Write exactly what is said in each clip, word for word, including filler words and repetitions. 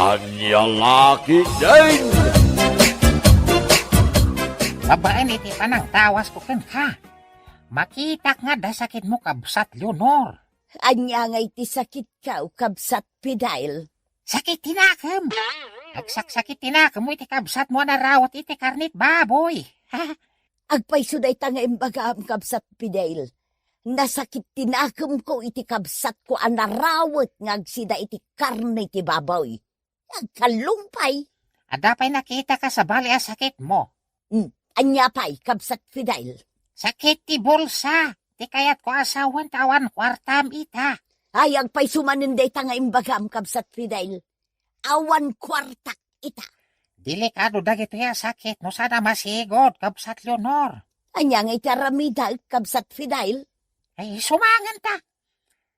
Ania la ketdin? Babaen iti panangtawasko kenka, makitak nga adda sakitmo, Kabsat Leonor. Ania ngay ti sakitko, Kabsat Fidel? Sakit ti nakem. Agsaksakit ti nakemmo iti kabsatmo a narawet iti karne ti baboy. Agpayso dayta nga imbagam, Kabsat Fidel. Nasakit ti nakemko iti kabsatko a narawet nga agsida iti karne ti baboy. Agkallong pay. Adda pay nakitaka sabali a sakitmo. Hmm, ania pay, Kabsat Fidel? Sakit ti bulsa. Ti kayatko a sawen ta awan kuartam ita. Ay, agpayso manen dayta nga imbagam, Kabsat Fidel. Awan kuartak ita. Delikado dagitoy a sakit no saan a masigud, Kabsat Leonor. Ania nga iti aramidek, Kabsat Fidel? Ay, sumangenta.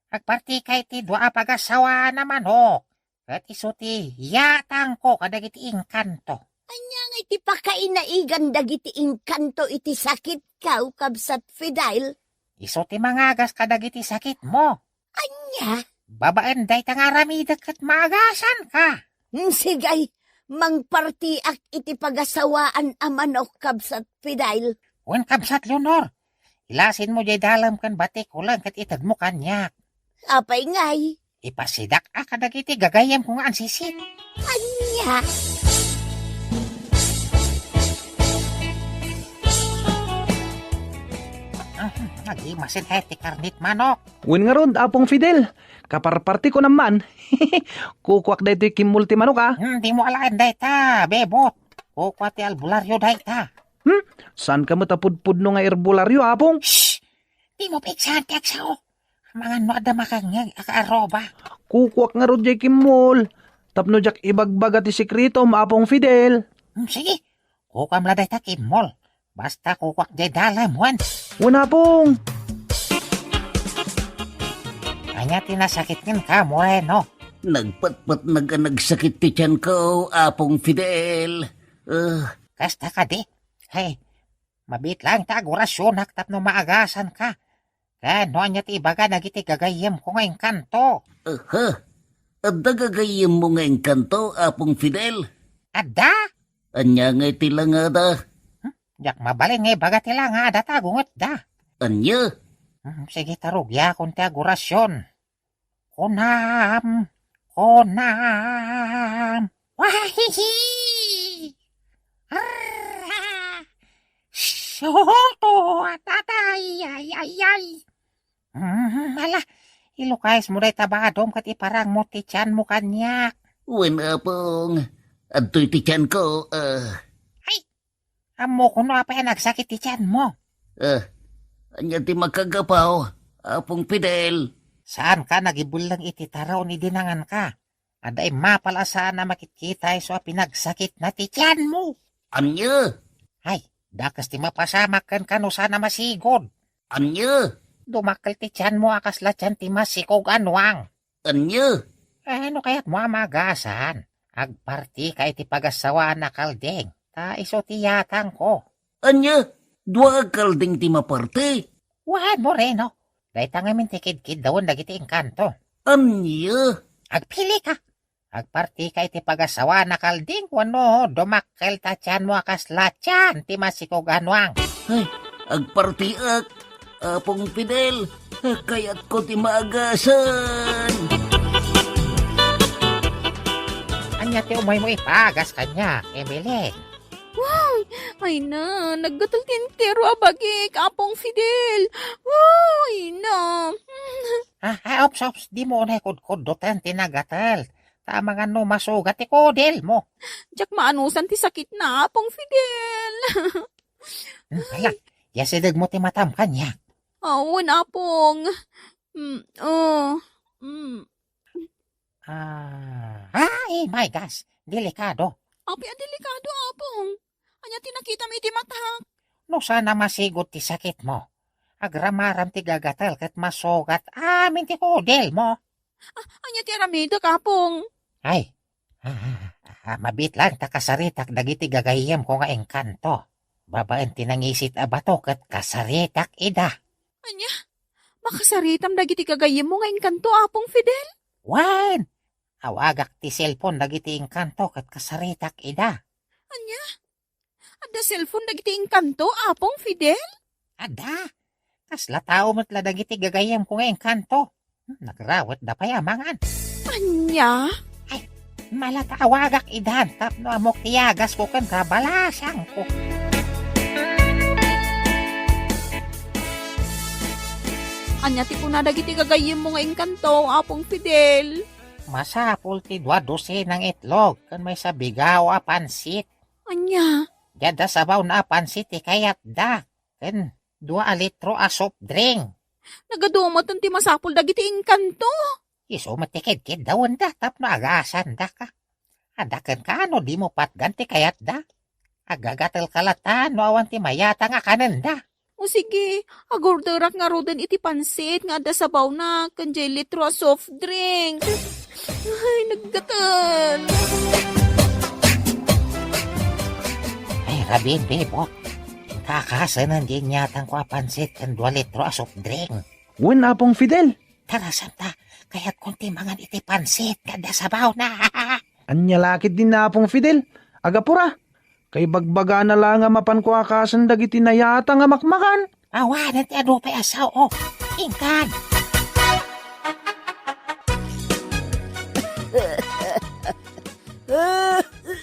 Agpartika iti dua a pagasawaan a manok. Ket isu ti yatangko kadagiti engkanto. Ania nga iti pakainaigan dagiti engkanto iti sakitko, Kabsat Fidel? Isu ti mangagas kadagiti sakitmo. Ania? Babaen dayta nga aramidek ket maagasanka. Hmm, sige, mangpartiak iti pagasawaan a manok, Kabsat Fidel. Wen, Kabsat Leonor, ilasinmo jay dalem ken batikulen ket itedmo kaniak. Apay ngay? Ipasidak a kadagiti gagayyemko nga ansisit. Ania? Ah, nagimasin ti karne ti manok. Wen ngarud, Apong Fidel, kaparpartiko man. Kukuak daytoy kimmol ti manok, a. Hmm, dimo alaen dayta, bebot. Kukua ti albularyo dayta. Hmm? Saanka met a pudpudno nga albularyo, Apong? Shh! Dimo piksan ti agsao. Amangan no adda makangngeg a kaarruba. Kukuak ngarud jay kimmol. Tapno diak ibagbaga ti sekretom, Apong Fidel. Hmm, sige. Kukuam la dayta kimmol. Basta kukuak jay dalem, wen. Wen, Apong. Ania ti nasakit kenka, Moreno? Nagpatpatnag a nagsakit ti tianko, Apong Fidel. Ah. Kasta kadi? Hey, mabiit laeng ta agurasionak tapno maagasanka. Ken no ania ti ibaga dagiti gagayyemko nga engkanto? Aha. Adda gagayyemmo nga engkanto, Apong Fidel? Adda? Ania ngay ti langada? Hmm? Diak mabalin nga ibaga ti langada ta agungetda. Ania? Hmm, sige, ta rugiakon ti agurasion. Kunam, kunam. Wahihi! Arra! Suto! Atatay! Ay, ay, ay! Hmm, ala, ilukayesmo dayta badom ket iparangmo ti tianmo kaniak. Wen, Apong. Adtoy ti tianko, ah. Ay, ammok no apay a nagsakit ti tianmo. Ah, ania ti makagapu, Apong Fidel? Saanka nagibelleng iti taraon idi nanganka. Adda immapal a saan a makitkita isu a pinagsakitna ti tianmo. Ania? Ay, dakes ti mapasamak kenka no saan a masigud. Ania? Dumakkel ti tianmo a kasla tian ti masikog a nuang. Ania? Eh, no kayatmo a maagasan, agpartika iti pagasawaan a kalding, ta isu ti yatangko. Ania? Dua a kalding ti maparti? Wen, Moreno. Dayta ngamin ti kidkiddawen dagiti engkanto. Ania? Agpilika. Agpartika iti pagasawaan a kalding wenno dumakkel ta tianmo a kasla tian ti masikog a nuang. Ay, agpartiak, Apong Fidel. Kayatko ti maagasan. Ania ti umaymo ipaagas kaniak, Evelyn? Wow! Ay na, naggatel ti entero a bagik, Apong Fidel. Wow! Ay na. Ah, ah, ops, ops, dimo unay kudkuddoten ti nagatel. Ta amangan no masugat ti kudelmo. Diak maanusan ti sakitna, Apong Fidel. Hmm, hala, iyasidegmo ti matam kaniak. Awan, Apong. Mm, oh. Mm. Ah, ay, my gosh, delikado. Apay a delikado, Apong? Ania ti nakitam iti matak? No saan a masigud ti sakitmo, agramaram ti gagatel ket masugat amin ti kudelmo. Ah, ania ti aramidek, Apong? Ay, ah, ah, ah, mabiit laeng ta kasaritak dagiti gagayyemko nga engkanto. Babaen ti nangisit a bato ket kasaritak ida. Ania? Makasaritam dagiti gagayyemmo nga engkanto, Apong Fidel? Wen! Awagak ti cellphone dagiti engkanto ket kasaritak ida. Ania? Adda cellphone dagiti engkanto, Apong Fidel? Adda. Kasla tao met la dagiti gagayyemko nga engkanto. Hmm, nagrawetda pay a mangan. Ania? Ay, mala ta awagak idan tapno ammok ti yagasko ken kabalasangko. Ania ti kuna dagiti gagayyemmo nga engkanto, Apong Fidel? Masapul ti dua dosenang itlog ken maysa bigao a pansit. Ania? Diadda sabawna a pansit ti kayatda, ken dua a litro a soft drink. Nagadumaten ti masapul dagiti engkanto. Isu met ti kedkeddawenda tapno agasandaka. Adda kenka no dimo patgan ti kayatda. Agagatelka latta no awan ti mayatang a kanenda. O sige, agorderak ngaruden iti pansit nga adda sabawna ken diay litro a soft drink. Ay, naggatel. Ay, rabiin, Bebot. Kakasenen diay inyatangko a pansit ken dua litro a soft drink. Wen, Apong Fidel. Tara, santa, kayatkon ti mangan iti pansit nga adda sabawna. Ania la ketdin, Apong Fidel? Agapura. Kaibagbagana la nga mapanko a kasen dagiti nayatang a makmakan. Awanen ti adu pay a sao. Inkan.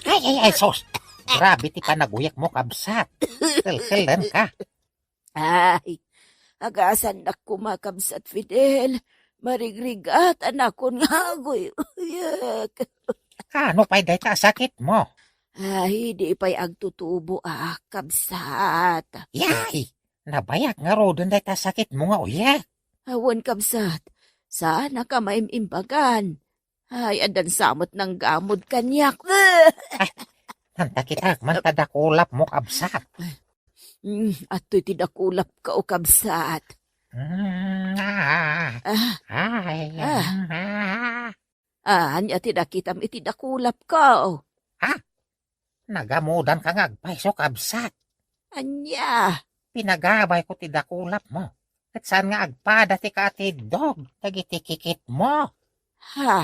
Ay, ay, ay, sus. Grabe ti panaguyekmo, kabsat. Kelkelenka. Ay, agasannak koma, kabsat Fidel. Marigrigatanakon nga aguyek. Kaano pay dayta a sakitmo? Ay, di pay agtutubo a, kabsat. Yay! Nabayag ngaruden dayta a sakitmo nga uyek. Awan, kabsat. Saanak a maim-imbagan. Ay, addan sa met nanggamod kaniak. Ay, nantakitak man ta dakulapmo, kabsat. Mm, adtoy ti dakulapko, kabsat. Mm, ah. Ah. Ay, ah. Mm, ah. Ah, ania ti nakitam iti dakulapko? Ha? Nagamodanka nga agpayso, kabsat. Ania? Pinagabayko ti dakulapmo. Ket saan nga agpada ti kaatiddog dagiti kikitmo? Ha?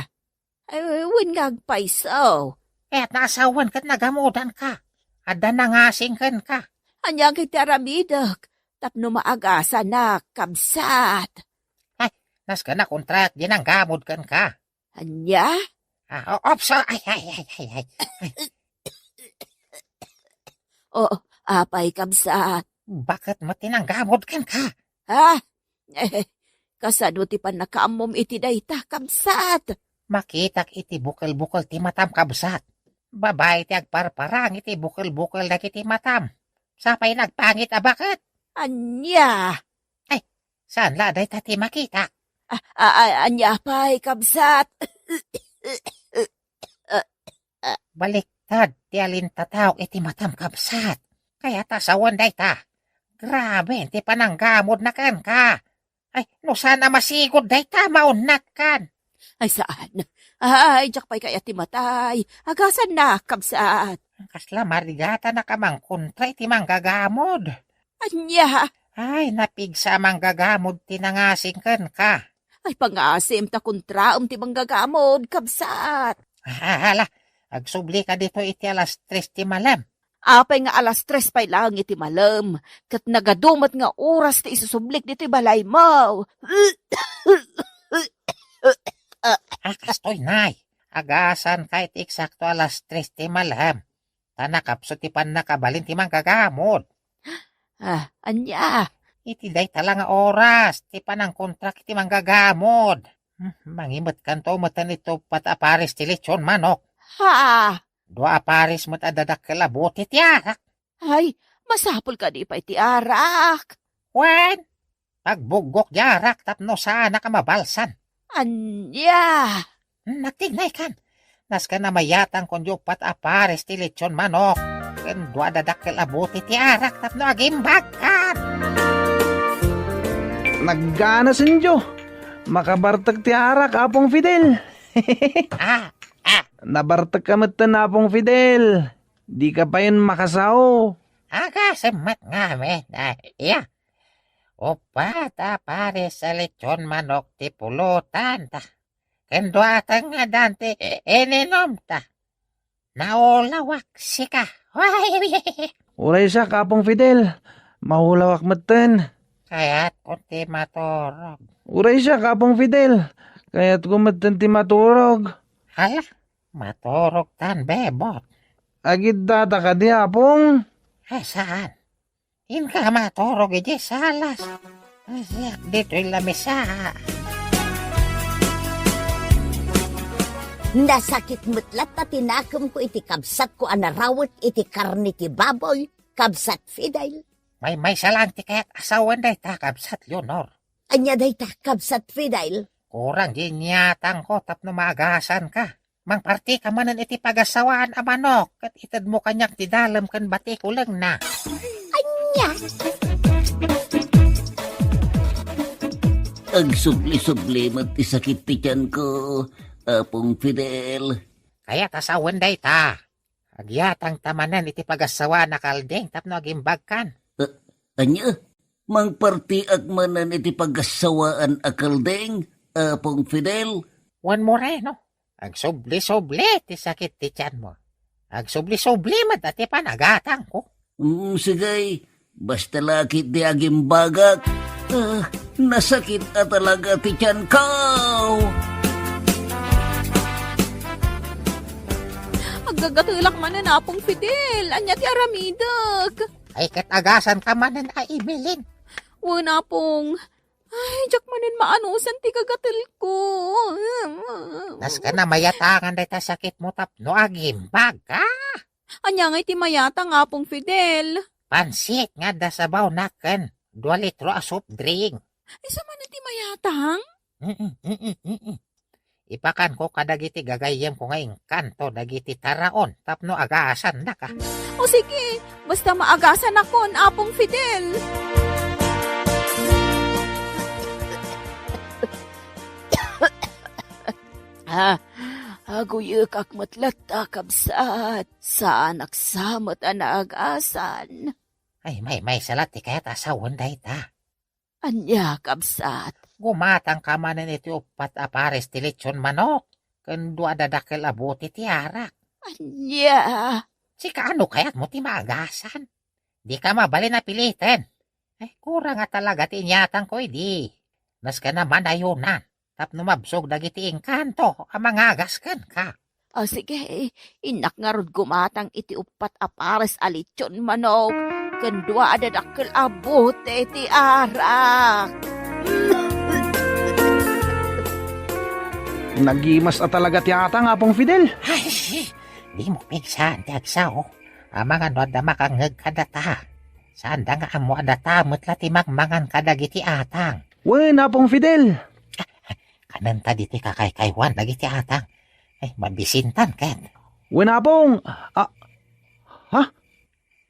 Ay, wen nga agpayso. Kayatna a sawen ket nagamodanka. Adda nangasing kenka. Ania ngay ti aramidek tapno maagasanak, kabsat? Ay, nasken a kontraak diay nanggamod kenka. Ania? Ah, o-, opso. Ay, ay, ay, ay, ay. O, apay, kabsat? Baket met ti nanggamod kenka? Ha? Eh, kasano ti pannakaammom iti dayta, kabsat? Makitak iti bukel-bukel ti matam, kabsat. Babai ti agparparang iti bukel-bukel dagiti matam. Sapay nagpangit a baket. Ania? Ay, saan la dayta ti makitak? Ah, ah, ah, ania pay, kabsat? Baliktad ti alintataok iti matam, kabsat. Kayat a sawen dayta. Grabe ti pananggamodna kenka. Ay, no saan a masigud dayta, maunnatkan. Ay, saan? Ay, diak pay kayat ti matay. Agasannak, kabsat. Kasla marigatanak a mangkontra iti manggagamod. Ania? Ay, napigsa a manggagamod ti nangasing kenka. Ay, pangasim ta kontraem ti manggagamod, kabsat. Ah, hala, agsublika ditoy iti alas tres ti malem. Apay nga alas tres pay laeng iti malem, ket nagadu met nga oras ti isusublik ditoy balaymo. Ah, kastoy, nay. Agasanka iti eksakto alas tres ti malem. Ta nakapsut ti pannakabalin ti manggagamod. Ah, ania? Iti dayta la nga oras ti panangkontrak iti manggagamod. Hmm, mangimetkanto metten iti uppat a pares ti lechon manok. Ha? Dua a pares met a dadakkel a bote ti arak. Ay, masapul kadi pay ti arak? Wen, pagbuggok ti arak tapno saanak a mabalsan. Ania? Hmm, nagtignaykan. Nasken a mayatangkon diay uppat a pares ti lechon manok ken dua a dadakkel a bote ti arak tapno agimbagkan. Nagganasenyo. Makabartek ti arak, Apong Fidel. Ah, ah. Nabartekka metten, Apong Fidel. Dika payen makasao. Agasem met ngamin. Ay, iya. Uppat a pares a lechon manok ti pulutan ta. Ken dua a tengngedan ti ininumta. Naulawak sika. Uray siak, Apong Fidel. Maulawak metten. Kayatko ti maturog. Uray siak, Apong Fidel. Kayatko metten ti maturog. Hala, maturog tan, Bebot. Agidda ta kadi, Apong? Ay, saan? Inka maturog idiay salas. Siak ditoy lamisa. Nasakit met latta ti nakemko iti kabsatko a narawet iti karne ti baboy, Kabsat Fidel. Maymaysa laeng ti kayat a sawen dayta, Kabsat Leonor. Ania dayta, Kabsat Fidel? Kurang ti inyatangko tapno maagasanka. Mangpartika manen iti pagassawaan a manok, ket itedmo kaniak ti dalem ken bati kulengna. Ania? Agsubli-subli met ti sakit ti tianko, Apong Fidel. Kayat a sawen dayta. Agyatangta manen iti pagassawaan a kaldeng tapno agimbagkan. A-, ania? Mangpartiak manen iti pagassawaan a kaldeng, Apong Fidel? Wen Moreno, agsubli-subli ti sakit ti tianmo. Agsubli-subli met ti panagatangko. Mm, sige, basta la ketdi agimbagak. Ah, nasakit a talaga ti tianko. Aggagatelak manen, Apong Fidel. Ania ti aramidek? Ay, ket agasanka manen a Emeline. Wen, Apong. Ay, diak manen maanusan ti gagatelko. Nasken a mayatangan dayta sakitmo tapno agimbagka. Ania ngay ti mayatang, Apong Fidel? Pansit nga adda sabawna ken dua litro a soft drink. Isu manen ti mayatang? Mm, mm, mm, mm. Ipakanko kadagiti gagayyemko nga engkanto dagiti taraon tapno agasannaka. O sige, basta maagasanakon, Apong Fidel. Ah, aguyekak met latta, kabsat. Saanak sa met a naagasan. Ay, maymaysa la ti kayat a sawen dayta. Ania, kabsat? Gumatangka manen iti uppat a pares ti lechon manok ken dua a dadakkel a bote ti arak. Ania? Sika, ano kayatmo ti maagasan? Dika mabalin a piliten. Ay, kurang a talaga ti inyatangko idi. Nasken a manayunan tapno mabsog dagiti engkanto a mangagas kenka. Ah, sige, innak ngarud gumatang iti uppat a pares a lechon manok ken dua a dadakkel a bote ti arak. Nagimas a talaga ti atang, Apong Fidel. Ay, dimo pigsaen ti agsao. Amangan no adda makangngeg kadata. Saanda nga ammo a data met la ti mangmangan kadagiti atang. Wen, Apong Fidel. Kanenta ditoy kakaykaywan dagiti atang. Ay, mabisintan ket. Wen, Apong. Ah, ha?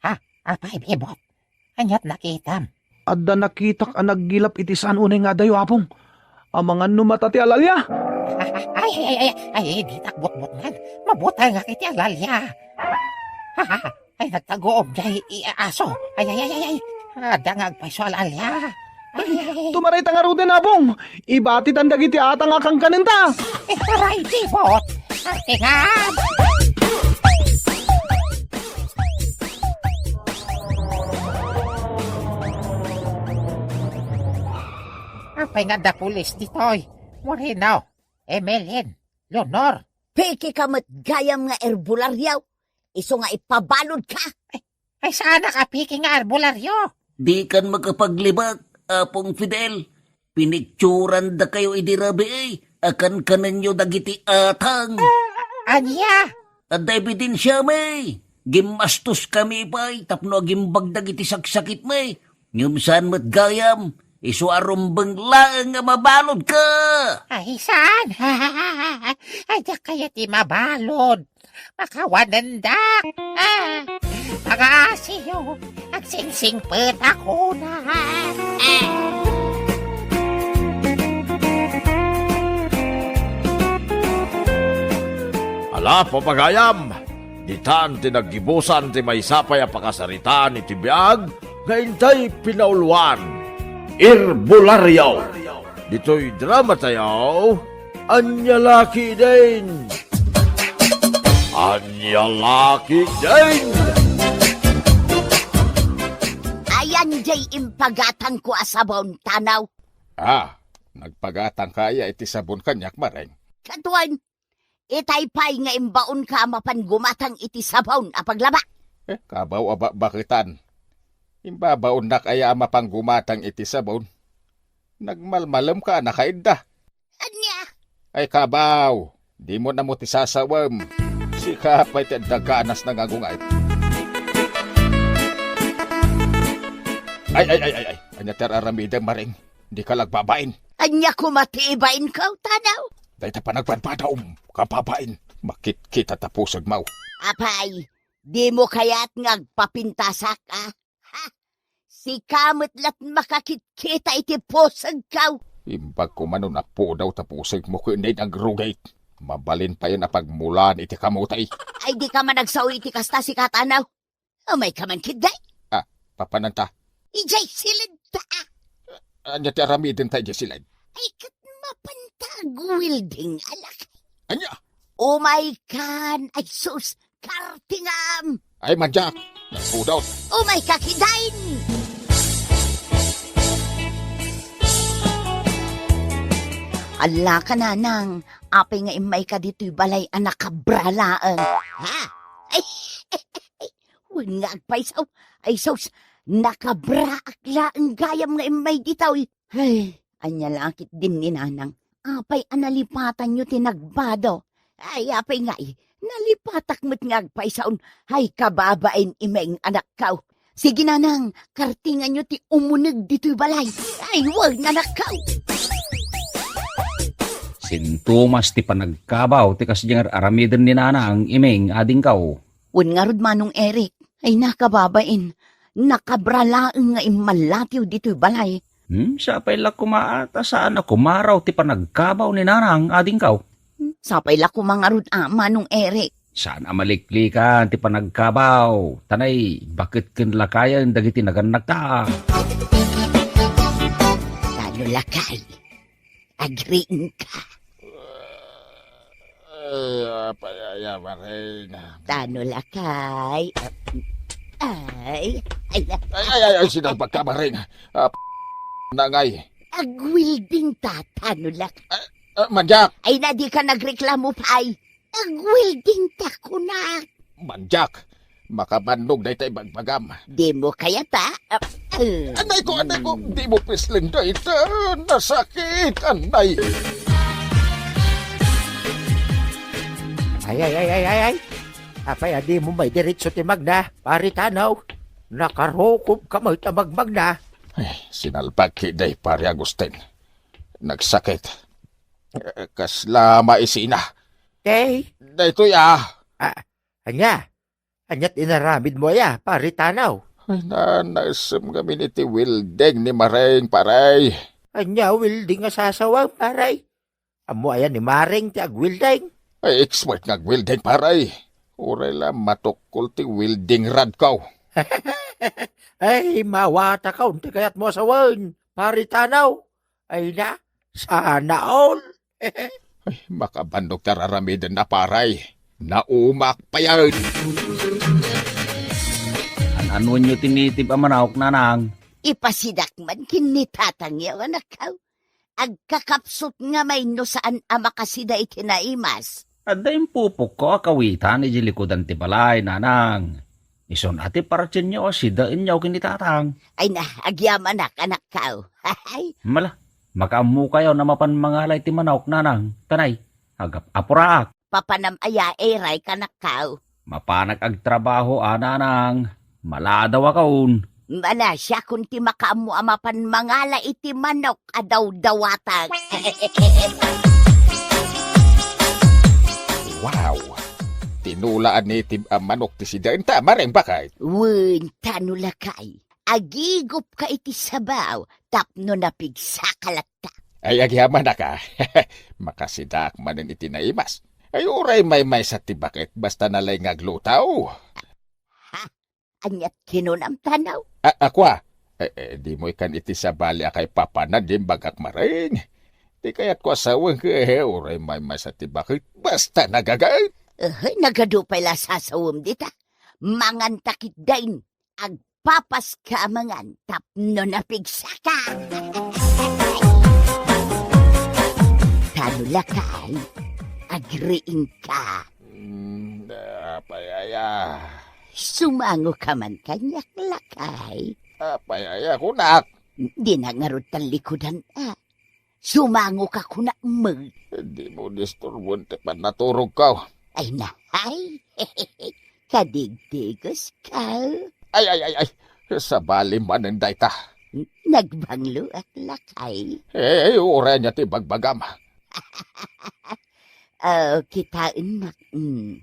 Ha? Apay, Bebot? Aniat nakitam? Adda nakitak a naggilap iti saan unay nga adayo, Apong. Amangan no mata ti alalya. Ay, ay, ay, ay, ay, ditak butbutngan. Mabutengak iti alalya. Ay, nagtaguom jay i-, aso. Ay, ay, ay, ay, ay. Adda nga agpayso a alalya. Ay, ay, ay. Tumarayta ngaruden, Apong. Ibatitan dagiti atang a kankanenta. Aray, Bebot. Atingan. Apay nga adda pulis ditoy? Moreno, Emeline, Leonor. Pekeka met gayam nga erbolario. Isu nga ipabaludka. Ay, saanak a peke nga erbolario. Dikan makapaglibak, Apong Fidel. Pinikturan dakayo idi rabii a kankanenyo dagiti atang. Ania? Adda ebidensiami. Gimmastoskami pay tapno agimbag dagiti saksakitmi. Ngem saan met gayam, isu a rumbeng laeng nga mabaludka. Ay, saan? Ay, diak kayat ti mabalud. Pakawanendak. Ah, mga asiyo, agsingsingpet ako na. Ah. Ala, papagayam, ditan ti naggibusan ti maysa pay a pakasaritaan iti biag nga intay pinauluan. Herbolario. Ditoy drama tayo, Ania la ketdin? Ania la ketdin? Ayan jay impagatangko a sabon, Tanaw. Ah, nagpagatangka aya iti sabon kaniak, Mareng? Kaduan, itay pay nga imbaonka a mapan gumatang iti sabon a paglaba. Eh, kabaw a bakbaketan. Imbabaonnak aya a mapan gumatang iti sabon? Nagmalmalemka a nakaidda. Ania? Ay, kabaw, dimo na mo ti sasawem. Sika pay ti adda ganas nga agunget. Ay, ay, ay, ay, ay. Ania ti ar-aramidem, Mareng? Dika la agbabain. Ania koma ti ibainko, Tanaw? Dayta panagpadpadaom, kababain. Makitkita ta pusegmo. Apay, dimo kayat nga agpapintasak, a? Ha? Sika met lat makakitkita iti pusegko. Imbag koma no napudaw ta pusegmo ken nay nagrugit. Mabalin payen a pagmulaan iti kamote. Ay, dika man agsao iti kasta, sika, Tanaw. Umayka man ketdi. Ah, papananta? Idiay siled ta. Ania ti aramidenta idiay siled? Ay, ket mapanta agwelding a lakay. Ania? Umaykan, ay sus, kartingam! Ay, madiak, nagpudot. Umayka ketdin! Ala ka, Nanang, apay nga immayka ditoy balay a nakabra laeng? Ha? Ay, wen nga agpayso. Ay sus, nakabraak laeng gayam nga immay ditoy. Ay, ania la ketdin ni Nanang? Apay a nalipatanyo ti nagbado? Ay, apay ngay, nalipatak met nga agpaysaon. Ay, kababain, Imeng, anakko. Sige, Nanang, kartinganyo ti umuneg ditoy balay. Ay, wen, anakko. Sintomas ti panagkabaw ti kasdiay nga ar-aramiden ni Nanang, Imeng, adingko. Wen ngarud, Manong Eric, ay nakababain, nakabra laeng nga immallatiw ditoy balay. Hmm, sapay la koma a ta saan a kumaraw ti panagkabaw ni Nanang, adingko. Hmm, sapay la koma ngarud a, Manong Eric. Saan a maliklikan ti panagkabaw, ta nay, baket ken lakayen dagiti nagannakta. Tano lakay. Agriingka. Ay, apay aya, Mareng? Tano lakay. Ay, ay, ay. Ay, ay, ay, ay, sinalbagka, Mareng. Ah, nangay. Agwelding ta, tano lakay. Ah, ah, madiak. Ay, na dika nagreklamo pay. Agwelding ta kunak. Madiak, makabannog dayta ibagbagam. Dimo kayat a? Ah, eh. Anay ko, anay ko, dimo pisleng dayta. Nasakit, anay. Ay, ay, ay, ay, ay, ay. Apay a dimo maidiretso ti magna, Pari Tanaw? Nakarukobka met a magmagna. Ay, sinalbag ketdi, Pari Agustin. Nagsakit. Eh, kasla maisina. Tay? Daytoy, ah. Ah, ania? Ania ti inaramidmo aya, Pari Tanaw? Ay, na, naisem ngamin iti welding ni Mareng, Pare. Ania welding a sasawem, Pare? Ammo aya ni Mareng ti agwelding? Ay, expert nga agwelding, Pare. Uray la matukkol ti welding rodko. Ay, mawatakon ti kayatmo a sawen, Pari Tanaw. Ay na, sana all. Ay, makabannog ti ar-aramidenna, Pare. Naumaak payen. An-anuenyo ti native a manok, Nanang? Ipasidak man ken ni tatangyo, anakko. Agkakapsut nga may no saan a makasida iti naimas. Adda impupokko a kawitan iti likudan ti balay, Nanang. Isun a ti partinyo a sidaenyo ken ni Tatang. Ay na, agyamanak, anakko. Hay! Mala, makaammokayon a mapan mangala iti manok, Nanang. Tanay, agap-apuraak. Papanam aya, Eray, kanakko. Mapanak agtrabaho a, Nanang. Maladawakon. Manasiakon ti makaammo a mapan mangala iti manok a dawdawatang. Wow! Tinula a native a manok ti sidaenta, Mareng, baket. Wen, tano lakay. Agigupka iti sabaw tapno napigsaka latta. Ay, agyamanak a. Makasidaak manen iti naimas. Ay, uray maymaysa ti baket, basta nalaing nga aglutaw. Ha? Aniat kinunam, Tanaw? A-, akua? Eh, eh, dimo ikan iti sabali a kaipapanan ti imbagak, Mareng. Ti kayatko a sawen ket, eh, uray maymaysa ti baket, basta nagagaet. Eh, nagadu pay la sasawem dita. Manganta ketdin. Agpapaska a mangan tapno napigsaka. Tano lakay, agriingka. Mm, apay aya? Sumangoka man kaniak, lakay. Apay aya kunak? Dina ngarud tallikudan, a. Sumangoka kunak met. Dimo disturboen ti pannaturogko. Ay, nahay. Kadigdigoska. Ay, ay, ay, ay. Sabali manen dayta. Nagbangloak, lakay. Eh, uray ania ti bagbagam? Oh, kitaennak. Mm.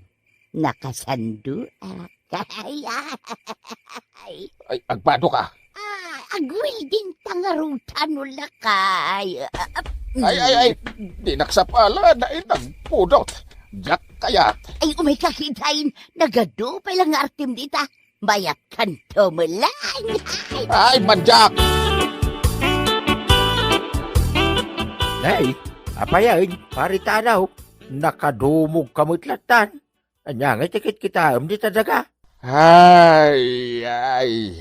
Nakasandoak. Ay, ay. Ay, agbadoka. Ah, agwelding ta ngarud, tano lakay. Ah, ah, Ay, ay, ay. Mm. Dinak sapala, nainagpudot. Diak kayat. Ay, umayka ketdin. Nagadu pay la nga artem dita. Mayatkanto met laeng. Ay, mandiak! Nay, apay aya, Pari Tanaw? Nakadumogka met lattan. Ania ngay ti kitkitaem dita daga? Ay, ay.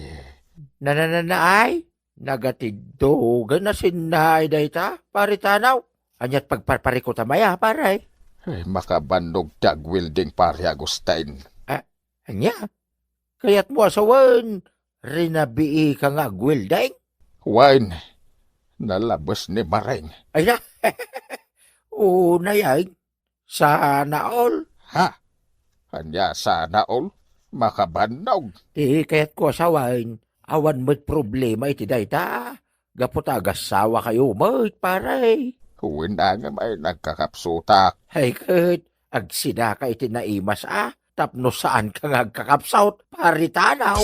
Na, na, na, na, ay? Nagatiddog a nasinnaay dayta, Pari Tanaw. Aniat pagparparikut a maya, pare? Ay, makabannog ti agwelding, Pari Agustin. Ah, ania? Kayatmo a sawen, rinabiika nga agwelding? Wen, nalabes ni Maring. Ay na, unay ay, sana all. Ha? Ania sana all? Makabannog. Ti kayatko a sawen, awan met problema iti dayta. Gapu ta agasawa kayo met, pare. Wen, ngem ay nagkakapsutak. Ay ket, agsidaka iti naimas a, tapno saanka nga agkakapsut, Pari Tanaw.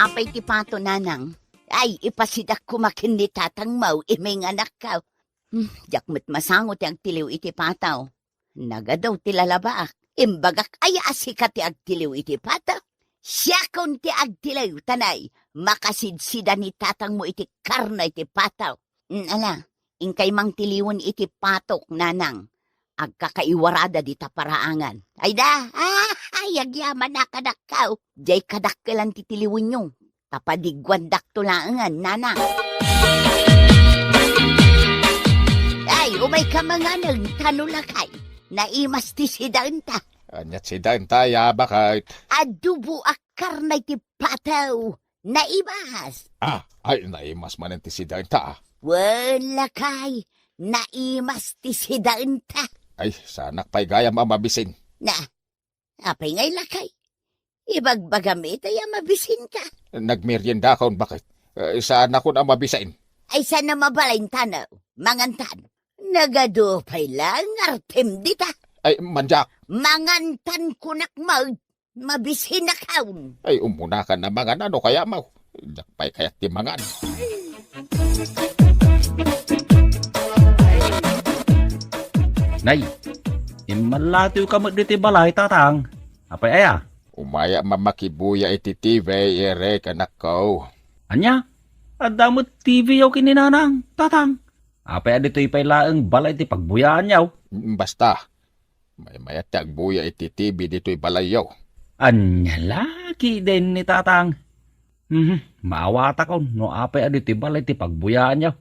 Apay ti pato, nanang? Ay, ipasidak koma ken ni tatangmo, imay nga anakko. Hmm, diak met masango ti agtiliw iti pato. Nagadu ti lalabaak. Imbagak aya a sika ti agtiliw iti pato? Siakon ti agtiliw, ta nay, makasidsida ni tatangmo iti karne iti pato. Mm, ala, inkay mangtiliwen iti patok, nanang. Agkakaiwarada dita paraangan. Ay da, ah, ay, agyamanak, anakko. Diay kadakkelan ti tiliwenyo. Tapadigguandakto laengen, nanang. Ay, umayka manganen, tano lakay. Naimas ti sidaenta. Aniat sidaenta, ya, baket? Adobo a karne ti pato. Naimas. Ah, ay, naimas manen ti sidaenta, ah. Wen, lakay. Naimas ti sidaenta. Ay, saanak pay gayam a mabisin. Na, apay ngay, lakay? Ibagbagam ita ya mabisinka. Nagmeriendakon, baket? Eh, saanakon a mabisin. Ay, saan a mabalin, tano? Mangantan. Nagadu pay la nga artem dita. Ay, mandiak. Mangantan kunak met, mabisinakon. Ay, umunakan a mangan, no kayatmo? Diak pay kayat ti mangan. Nay, immalatiwka met ditoy balay, tatang. Apay aya? Umayak a makibuya iti T V, Eric, anakko. Ania? Adda met T V-yo ken ni nanang, tatang. Apay a ditoy pay laeng balay ti pagbuyaanyo? Mm, basta. Maymayat ti agbuya iti T V ditoy balayyo. Ania la ketdin ni tatang? Mhm, maawatakon no apay a ditoy balay ti pagbuyaanyo.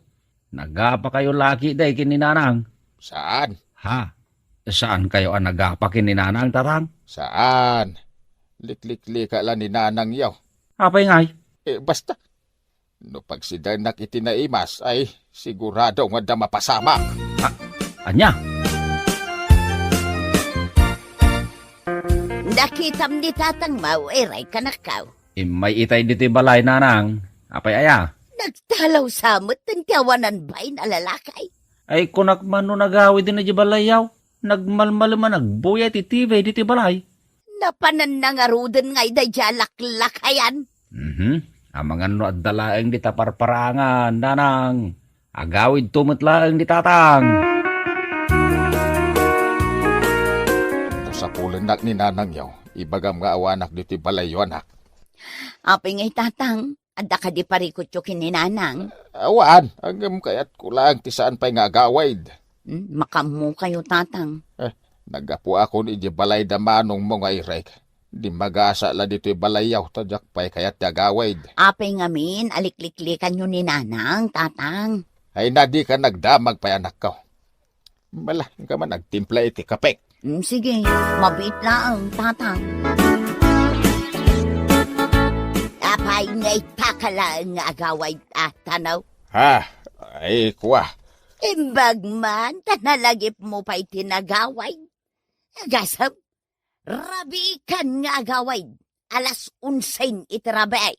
Nagapakayo la ketdi ken ni nanang? Saan. Ha? Saankayo a nagapa ken ni nanang, tatang? Saan. Likliklika la ni nanangyo. Apay ngay? Eh, basta. No pagsidaennak iti naimas, ay sigurado nga adda mapasamak. A-, ania? Nakitam ni tatangmo, Eric, anakko. Immay itay ditoy balay, nanang. Apay aya? Nagtalaw sa met ti awanan bain a lalaki. Ay, kunak man no nagawid idiay balayyo. Nagmalmalem a nagbuya iti T V ditoy balay. Napananna ngaruden nga ida diay laklakayan. Mhm. Amangan no adda laeng dita parparangan, nanang. Agawidto met laeng ni tatang. No sapulennak ni nanangyo, ibagam nga awanak ditoy balayyo, anak. Apay ngay, tatang? Adda kadi parikutyo ken ni Nanang? Awan, ngem kayatko laeng ti saan pay nga agawid. Hmm, makaammokayo, Tatang. Eh, naggapuakon idiay balay da manongmo nga irek. Dimmagasa la ditoy balayyo, ta diak pay kayat ti agawid. Apay ngamin a likliklikanyo ni Nanang, Tatang? Ay, na dika nagdamag pay, anakko. Bala, inka man agtimpla iti kapek. Mm, sige, mabiit laeng, Tatang. Apay nga ita ka laeng nga agawid, a, Tano? Ha? Ay, kua. Imbag man, ta nalagipmo pay ti nagawid. Agasem, rabiikan nga agawid. Alas onse iti rabii.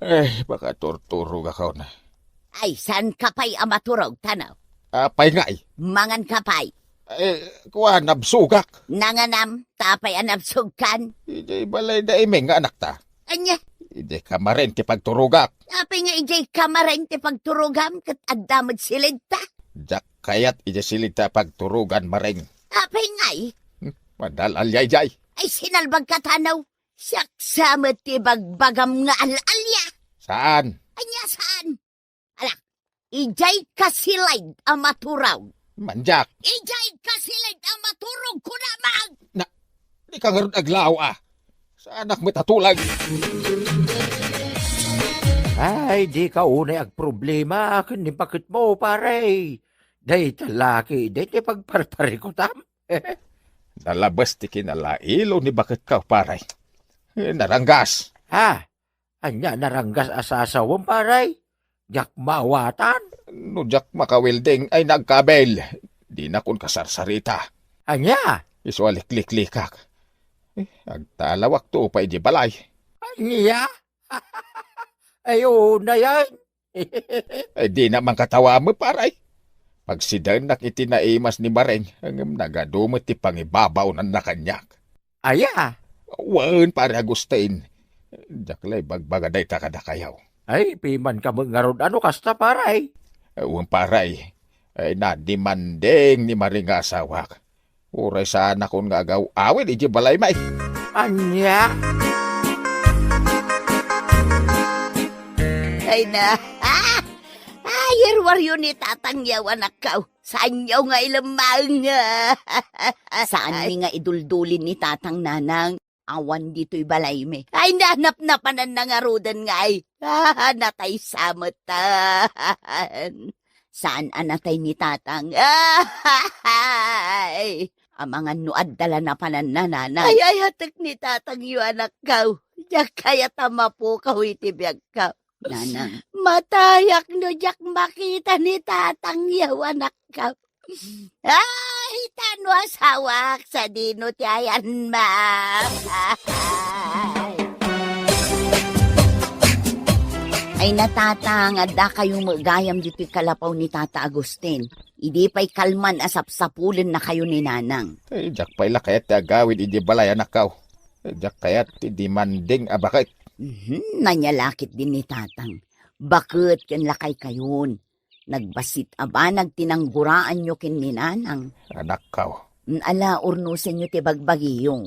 Eh, makaturturogakon. Ay, saanka pay a maturog, Tano? Apay ngay? Manganka pay. Eh, kua, nabsogak. Nanganam, ta apay a nabsogkan? Idiay balay da Imeng nga anakta. Ania? Idiay kamaren ti pagturogak. Apay nga idiay kamaren ti pagturogam ket adda met silidta? Diak kayat idiay silidta a pagturogan, Mareng. Apay ngay? Hmm, madal-alia idiay. Ay, sinalbagka, Tano. Siak sa met ti bagbagam nga al-alia. Saan? Ania saan? Ala, idiay kasilid a maturog. Mandiak. Idiay kasilid a maturog, kunam. Na, dika ngarud aglaaw, a. Saanak met a tulag. Ay, dika unay agproblema ken ni baketmo, pare. Dayta laki, dayta pagparparikutam. Nalabes ti kinalailo ni baketko, pare. Eh, naranggas. Ha? Ania naranggas a sasawem, pare? Diak maawatan. No diak makawelding ay nagkabel. Dinakon kasarsarita. Ania? Isu a likliklikak. Eh, agtalawakto pay idiay balay. Ania? Ay, unayen. Eh, dina man katawa met, pare. Pagsidaennak iti naimas ni Mareng, ngem nagadu met ti pangibabaonanna kaniak. Aya? Wen, pare Agustin. Diak la ibagbaga dayta kadakayo. Ay, pimanka met ngarud a no kasta, pare. Wen, pare. Ay, nadimanding ni Mareng nga asawak. Uray saanakon nga agaw-awid idiay balaymi. Ania? Ay na. Ah! Ay, irwaryo ni Tatang yaw, anakko. Saanyo nga ilemmaeng. Saanmi nga iduldulin ni Tatang, Nanang. Awan ditoy balaymi. Ay, nanapnapananna ngaruden ngay. Ah, natay sa metten. Saan a natay ni Tatang? Ay, amangan no adda la napananna, Nanang. Ay, ayatek ni Tatangyo, anakko. Diak kayat a mapukaw iti biagko. Nanang. Matayak no diak makita ni Tatangyo, anakko. Ay, ta no asawak, sadino ti ayanma? Ay na, Tatang, addakayo met gayam ditoy kalapaw ni Tata Agustin. Idi pay kalman a sapsapulennakayo ni Nanang. Eh, diak pay la kayat ti agawid idiay balay, anakko. Eh, diak kayat ti dimanding a baket. Mhm, nanyalakit din ni Tatang. Baket ken lakaykayon. Nagbassit a banag ti nangguraanyo ken ni Nanang. Anakko. Mm, ala, urnosenyo ti bagbagiyo.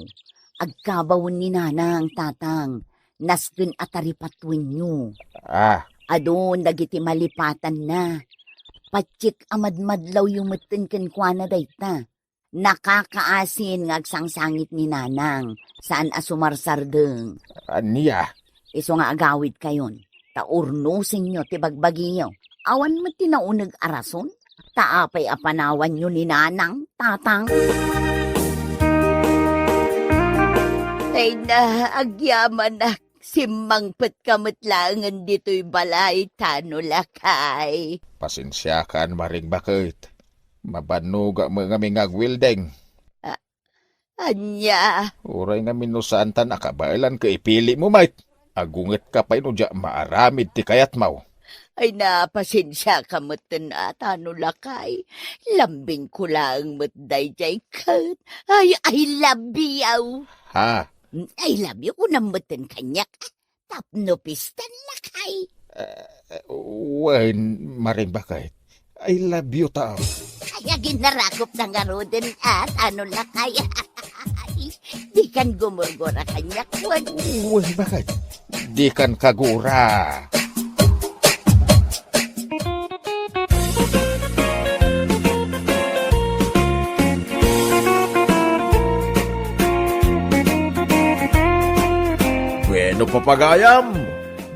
Agkabawen ni Nanang, Tatang. Nasken a taripatuenyo. Ah. Adun dagiti malipatanna. Patsit a madmadlawyo metten kenkuana dayta. Nakakaasin nga agsangsangit ni Nanang, saan a sumarsardeng. Ania? Isu nga agawidkayon, ta urnosenyo ti bagbagiyo. Awan met ti nauneg a rason, ta apay a panawanyo ni Nanang, Tatang? Ay na, agyamanak. Simmangpetka met laengen ditoy balay, ta no lakay. Pasensiakan, Maring Baket. Mabannogak met ngamin nga agwelding. A-, ania? Uray ngamin no saanta nakabaelan ket ipilim met. Agungetka pay no diak maaramid ti kayatmo. Ay, na, pasensiaka metten a, ta no lakay. Lambingko laeng met daydiay ket. Ay, I love you. Ha? I love you, kunam metten kaniak. Tapno pistan, lakay. Eh, wen, Maring Baket. I love you, tao. Ay, aginarakop na ngaruden, a, ta no lakay. Dikan gumurgura kaniak, wen. Wen, Baket. Dikan kagura. No papagayam,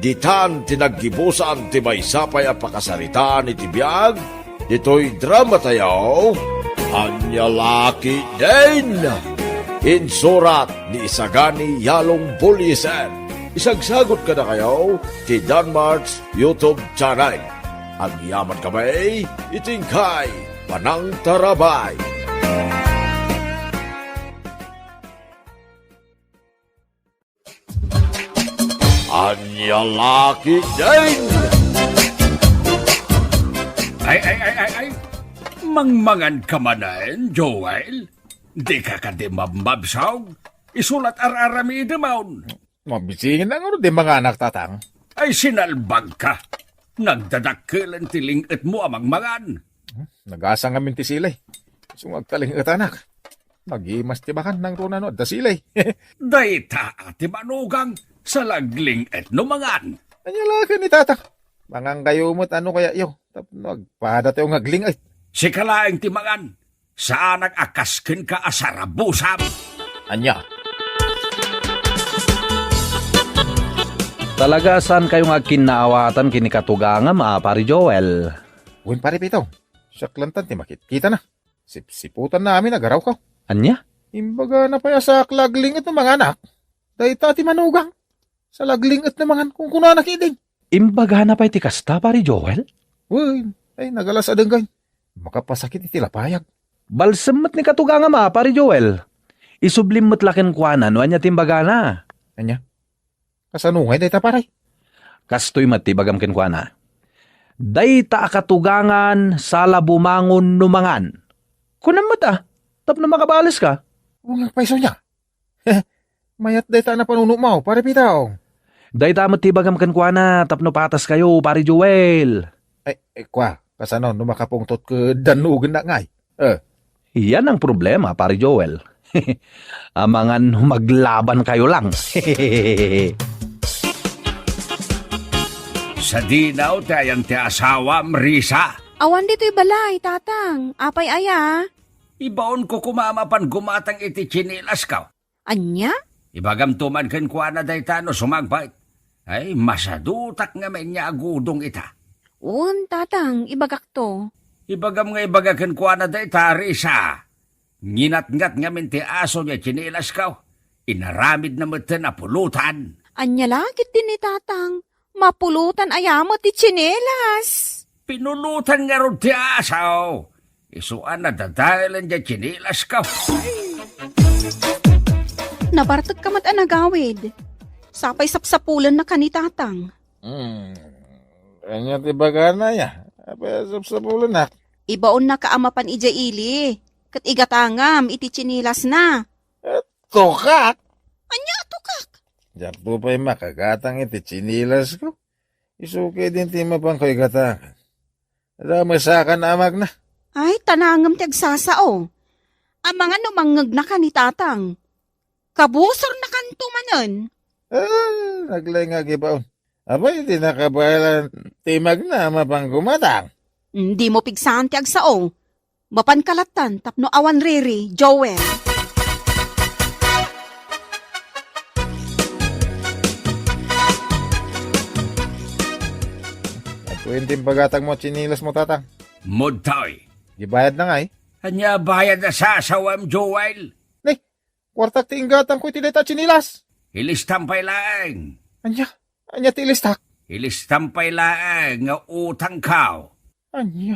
ditan ti naggibusan ti maysa pay a pakasaritaan iti biag ditoy drama tayo, Ania La Ketdin. Insurat ni Isagani Yalong Bullieser. Isagsagot kadakayo ti Danmart's YouTube channel. Agyamankami iti inkay panangtarabay. Ania La Ketdin! Ay, ay, ay, ay, ay! Mangmangan ka manen, Joel? Di ka kadi mabmabsog? Isu la ti ar-aramidemon. Mabisingin na ngarud ti manganak, Tatang. Ay, sinalbag ka. Nagdadakkelen ti ling-etmo a mangmangan. Hmm, nagasa ngamin ti silay. Isu nga agtalingetanak. Nagimas ti mangan nangruna no adda silay. Dayta a ti manugang, salagling-et no mangan. Ania la ket ni Tatang? Mangankayo met a no kayatyo tapno agpadatayo nga agling-et. Sika laeng ti mangan. Saanak a kas kenka a sarabusam. Ania? Talaga a saankayo nga agkinnaawatan ken ni katugangam a Pari Joel. Wen, Pari Pito, siak lantan ti makitkitana. Sipsiputanna amin a garawko. Ania? Imbagana pay a saak la agling-et no manganak. Dayta ti manugang. Salagling-et no mangan, kunkunana ketdin. Imbagana pay ti kasta, Pari Joel? Wen, ay, nagalas a denggay. Makapasakit iti lapayag. Balsem met ni katugangam a, Pari Joel. Isublim met la kenkuana no ania ti imbagana. Ania? Kasano ngay dayta, pare? Kastoy met ti ibagam kenkuana. Dayta a katugangan, sala bumangon no mangan. Kunam met a, tapno makabales ka. Wen, nga pay isu nia. Mayat dayta a napanunotmo, Pari Pito. Dayta met ti ibagam kenkuana tapno pataskayo, Pari Joel. Ay, ay, kua, kasano no makapungtot ket dannugennak ngay? Eh. Yan ang problema, Pari Joel. Amangan maglaban kayo lang. Sadino ti ayan ti asawam, Risa? Awan ditoy balay, Tatang. Apay aya? Ibaonko koma a mapan gumatang iti tsinilasko. Ania? Ibagamto man kenkuana dayta no sumagbat. Ay, masadutak ngamin nga agudong ita. Wen, Tatang, ibagakto. Ibagam nga ibaga kenkuana dayta, Risa. Nginatngat ngamin ti aso diay tsinilasko. Inaramidna metten a pulotan. Ania la ketdin ni Tatang? Mapulotan aya met ti tsinelas? Pinulotan ngarud ti aso. Isu a nadadaelen diay tsinilasko. Nabartek ka met a nagawid. Sapay sapsapulennaka ni Tatang. Hmm. Ania ti ibagana aya? Apay a sapsapulennak? Ibaonnaka a mapan idiay ili, ket igatangam iti tsinilasna. Eh, tukak? Ania a tukak? Diakto pay makagatang iti tsinilasko. Isu ketdin ti mapanko igatangan. Adda mesakan a magna. Ay, tanangem ti agsasao. Amangan no mangngegnaka ni Tatang. Kabusornakanto manen. Ah, naglaing nga agibaon. Apay, di nakabaelan ti magna a mapan gumatang? Mm, dimo pigsaan ti agsao. Mapanka lattan tapno awan riri, Joel. Adtoyen ti impagatangmo a tsinilasmo, Tatang. Mudtoy. Di bayadna ngay? Ania bayad a sasawam, Joel? Ni, kuartak ti inggatangko iti dayta a tsinilas. Ilistam pay laeng. Ania? Ania ti ilistak? Ilistam pay laeng nga utangko. Ania?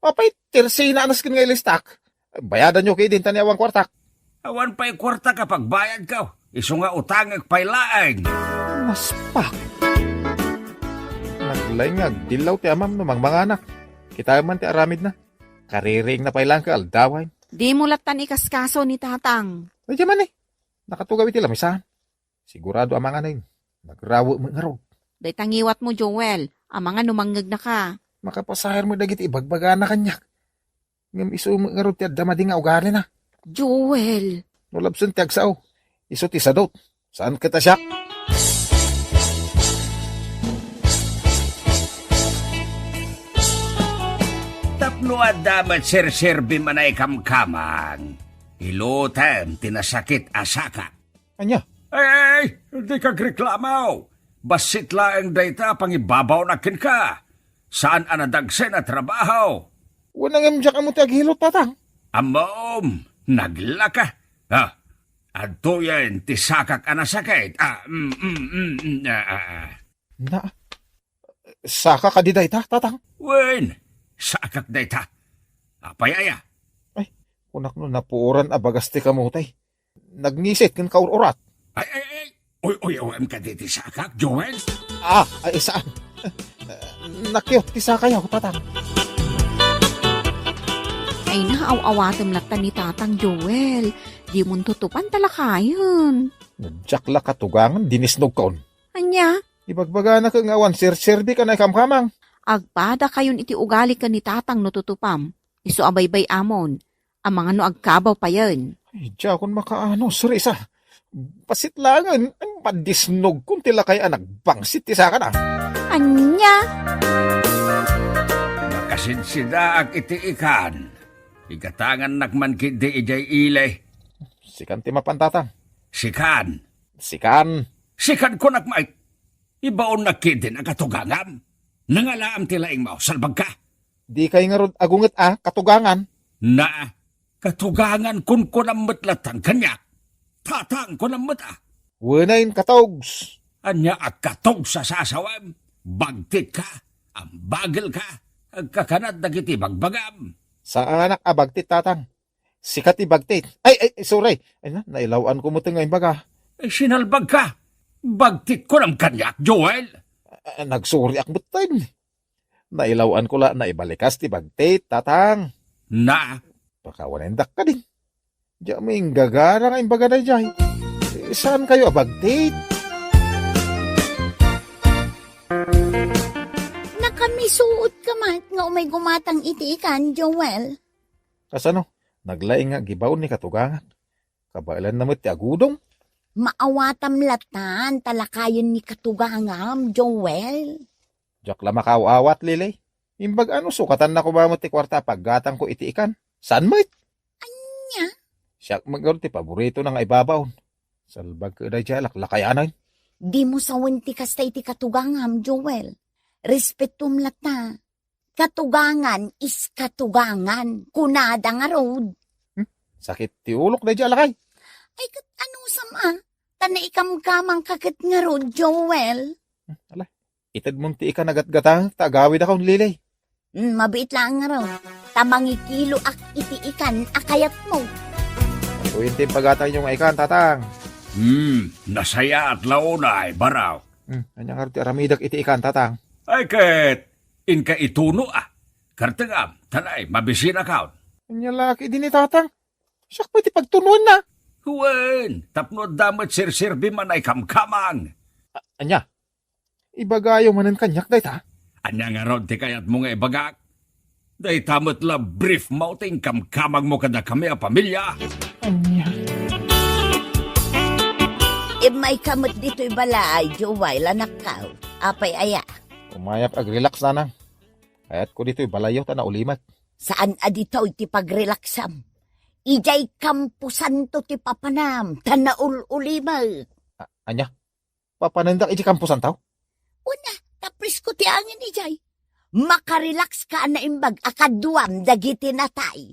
Apay, tersinaanas ken nga ilistak. Bayadanyo ketdin ta ni awan kuartak. Awan pay kuartak a pagbayadko. Isu nga utangek pay laeng. Naspak. Naglaing nga agdillaw ti amam no mangmanganak. Kitaem man ti aramidna. Kaririingna pay laeng ket aldawen. Dimo lattan ikaskaso ni Tatang. Ay, di man eh. Nakatugaw iti lamisaan. Sigurado a manganen. Nagrawe met ngarud. Dayta ngiwatmo, Joel. Amangan no mangngegnaka. Makapasaher met dagiti ibagbagana kaniak. Ngem isu met ngarud ti adda madi nga ugalina. Joel. No labsen ti agsao, isu ti sadut. Saan ket a siak? Tapno adda met serserbim a naikamkamang, ilutem ti nasakit a sakak. Ania? Ay, ay, ay, dika agreklamo. Bassit laeng dayta a pangibabawnak kenka. Saan a nadagsen a trabaho. Wen, ngem diak ammo ti agilot, tatang. Ammom, naglaka. Ah, adtoyen ti sakak a nasakit. Ah, mm, mm, mm, mm, ah, ah, ah. Na, saka kadi dayta, tatang? Wen, sakak dayta. Apay aya? Ay, kunak no napuoran a bagas ti kamote. Nagngisit ken kaur-urat. Ay, ay, ay! Uy, uy, uy, kadi ti sakak, Joel? Ah, ay, saan? Nakiot ti sakayo, tatang. Ay, naaw-awatem latta ni Tatang Joel. Di mon tutupan ta lakayen. Diak la katugangan, dinisnogkon. Ania? Ibagbagana ket nga awan serserbi ka naikamkamang. Agpadakayon iti ugali ken ni Tatang no tutupam. Isu a baybay-amon. Amangan no agkabaw payen. Ay, diakon makaano, Risa. Bassit laengen, ay, madisnogkon ti lakay a nagbangsit ti sakana. Ania? Makasidsidaak iti ikan. Igatangannak man ketdi idiay ili. Sikan ti mapan, tatang. Sikan. Sikan. Sikan kunak met. Ibaonnak ketdin a katugangam. Nangalaam ti laingmo, salbagka. Dikay ngarud agunget a katugangan. Na, katugangan kunkunam met latta kaniak. Tatang kunam met a. Wen, katogs. Ania a katogs a sasawem? Bagtitka, ambagelka, agkakanat dagiti bagbagam. Saanak a bagtit, tatang. Sika ti bagtit. Ay, ay, sorry. Ay na, nailaw-anko met nga imbaga. Ay, sinalbagka. Bagtit kunam kaniak, Joel. Ah, nagsoriak metten. Nailaw-anko la, naibalikas ti bagtit, tatang. Na? Pakawanendak kadin. Diak met inggagara nga imbaga daydiay. Saankayo a bagtit? Nakamisuot ka met nga umay gumatang iti ikan, Joel. Kasano? Naglaing nga agibaon ni katugangak. Kabaelanna met ti agudong. Maawatam latan ta lakayen ni katugangam, Joel. Diak la makaaw-awat, Lily. Imbag ano, sukatannako ba met ti kuarta a paggatangko iti ikan? Saan met? Ania? Siak met ngarud ti paboritona nga ibabaon. Salbag ket daydiay a laklakayanan. Dimo sawen ti kasta iti katugangam, Joel. Respetom lata. Katugangan is katugangan, kunada ngarud. Hmm? Sakit ti ulok daydiay a lakay. Ay, ket anusam a? Ta naikamkamangka ket ngarud, Joel. Hmm, ala, itedmon ti ikan a gatgatangek ta agawidakon, Lily. Hmm, mabiit laeng ngarud. Ta mangikiloak iti ikan a kayatmo. Aguyen ti impagatangyo nga ikan, tatang. Hmm, nasayaat la unay, baro. Hmm, ania ngarud ti aramidek iti ikan, tatang? Ay, ket inka ituno a. Kartengam, ta nay, mabisinakon. Ania la ketdi ni tatang? Siak pay ti pagtunoenna. Wen, tapno adda met serserbi man a ikamkamang. A-, ania? Ibagayo manen kaniak dayta? Ania ngarud ti kayatmo nga ibagak? Dayta met la briefmo ti inkamkamangmo kadakami a pamilia. Ania? Immayka met ditoy balay, Joel, anakko. Apay aya? Umayak agrelax, nanang. Kayatko ditoy balayyo ta naulimek. Saan a ditoy ti pagrelaxam? Idiay kamposanto ti papanam, ta naul-ulimek. A-, ania? Papanendak idiay kamposanto? Una, ta presko ti angin idiay. Makarelax ka a naimbag a kaduam dagiti natay.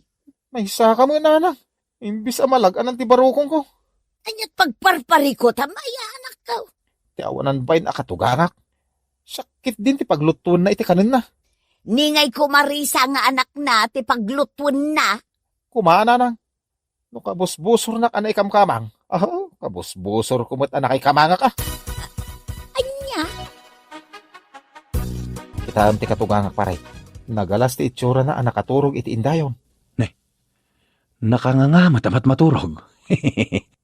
Maysaka met, nanang. Imbes a malag-anan ti barukongko. Aniat pagparparikutam, aya anakko? Ti awanan bain a katugangak. Sakit din ti paglutuenna iti kanenna. Ningay ko marisa nga anakna ti paglutuenna. Kuma, nanang. No kabusbusornak a naikamkamang, ah, kabusbusorko met a nakaikamangak, ah. Ania? Kitaem ti katugangak, pare. Nagalas ti itsurana a nakaturog iti indayon. Ne, nakanganga met a maturog.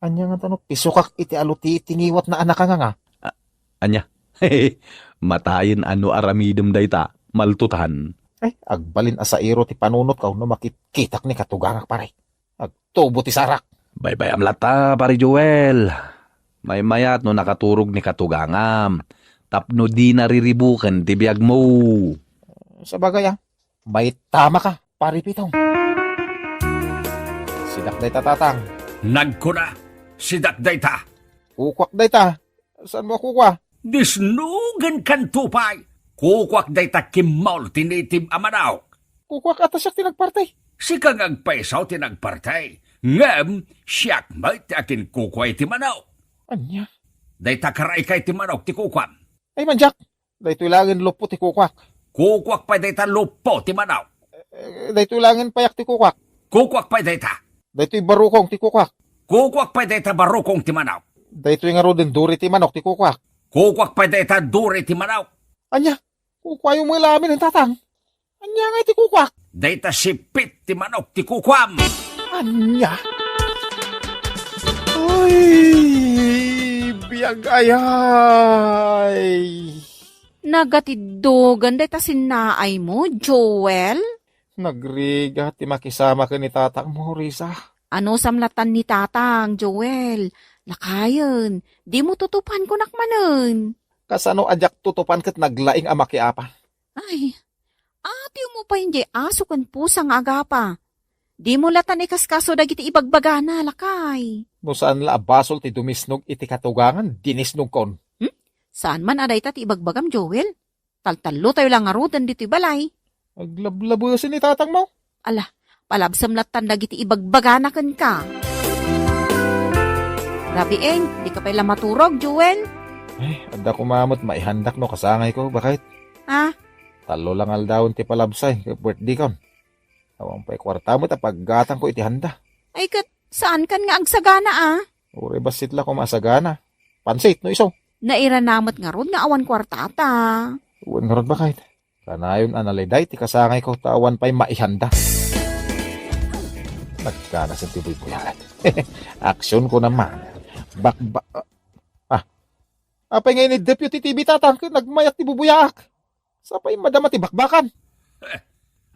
Ania ngata no pisokak iti aluti ti ngiwatna a nakanganga? A-, ania? Matayen a no aramidem dayta, maltutan. Ay, agbalin a sairo ti panunotko no makitkitak ni katugangak, pare. Agtubo ti sarak. Baybayam latta, Pare Joel. Maymayat no nakaturog ni katugangam tapno dina riribuken ti biagmo. Sabagay, ah. Maitamaka, Pare Pitong. Sidak dayta, Tatang. Nagkuna, sidak dayta. Kukuak dayta. Saanmo a kukua? Disnogenkanto pay. Kukuak dayta kimmol ti native a manok. Kukuak a ta siak ti nagparti. Sika nga agpayso ti nagparti. Ngem siak met ti akinkukua iti manok. Ania? Dayta karaika iti manok ti kukuam. Ay, manjak. Daytoy laengen luppo ti kukuak. Kukuak pay dayta luppo ti manok. Eh, daytoy laengen payak ti kukuak. Kukuak pay dayta. Daytoy barukong ti kukuak. Kukuak pay dayta barukong ti manok. Daytoy ngaruden duri ti manok ti kukuak. Kukuak pay dayta duri ti manok. Ania? Kukuayo met la amin, tatang. Ania nga iti kukuak? Dayta sipit ti manok ti kukuam. Ania? Ay, biag ayay. Nagatiddogan dayta sinnaaymo, Joel? Nagrigat ti makisama ken ni tatangmo, Risa. Anusam latan ni tatang, Joel? Lakayen, dimo tutupan kunak manen. Kasano a diak tutupan ket naglaing a makiapa? Ay, atewmo pay diay aso ken pusa nga agapa. Dimo latan ikaskaso dagiti ibagbagana, lakay. No saan la a basol ti dumisnog iti katugangan, dinisnogkon. Hmm? Saan man a dayta ti ibagbagam, Joel? Taltallotayo la ngaruden ditoy balay. Aglablabesen ni tatangmo. Ala, palabsem latan dagiti ibagbagana kenka. Rabiin, dika pay la maturog, Joel. Ay, adda koma met maihandak no kasangayko, baket. Ha? Tallo lang aldawen ti palabsay, ket birthday kon. Awan pay kuarta met a paggatangko iti handa. Ay, ket saankan nga agsagana, a? Uray bassit la koma a sagana. Pansit, no isu. Nairana met ngarud nga awan kuartata. Wen ngarud, baket. Kanayon a naliday ti kasangayko ta awan pay maihanda. Nagkanasen ti buybuyaat. Aksyon ko naman. Bakba-, ah. Apay nga iniddepyo ti T V, tatang, ket nagmayat ti bubuyaak? Sapay madama ti bakbakan. Eh,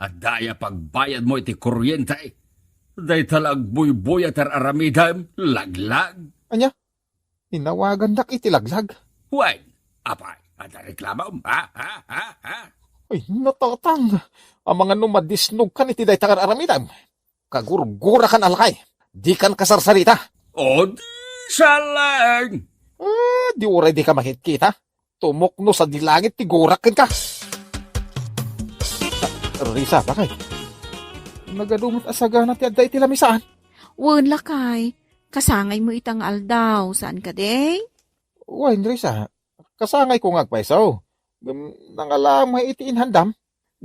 adda aya pagbayadmo iti kuryente? Dayta la agbuybuyat ti ar-aramidem, laglag. Ania? Inawagandak iti laglag. Wen, apay, adda reklamom? Ha? Ha? Ha? Ha? Ay, natatang. Amangan no madisnogkan iti dayta nga ar-aramidem. Kagurgurakan a lakay. Dikan kasarsarita. O, di saleng. Ah, di uray dika makitkita. Tumukno sadi langit ti gurak kenka. Risa, bakay. Nagadu met a sagana ti adda iti lamisaan. Wen, lakay. Kasangaymo ita nga aldaw, saan kadi? Wen, Risa. Kasangayko nga agpayso. Ngem nangalaam nga iti inhandam.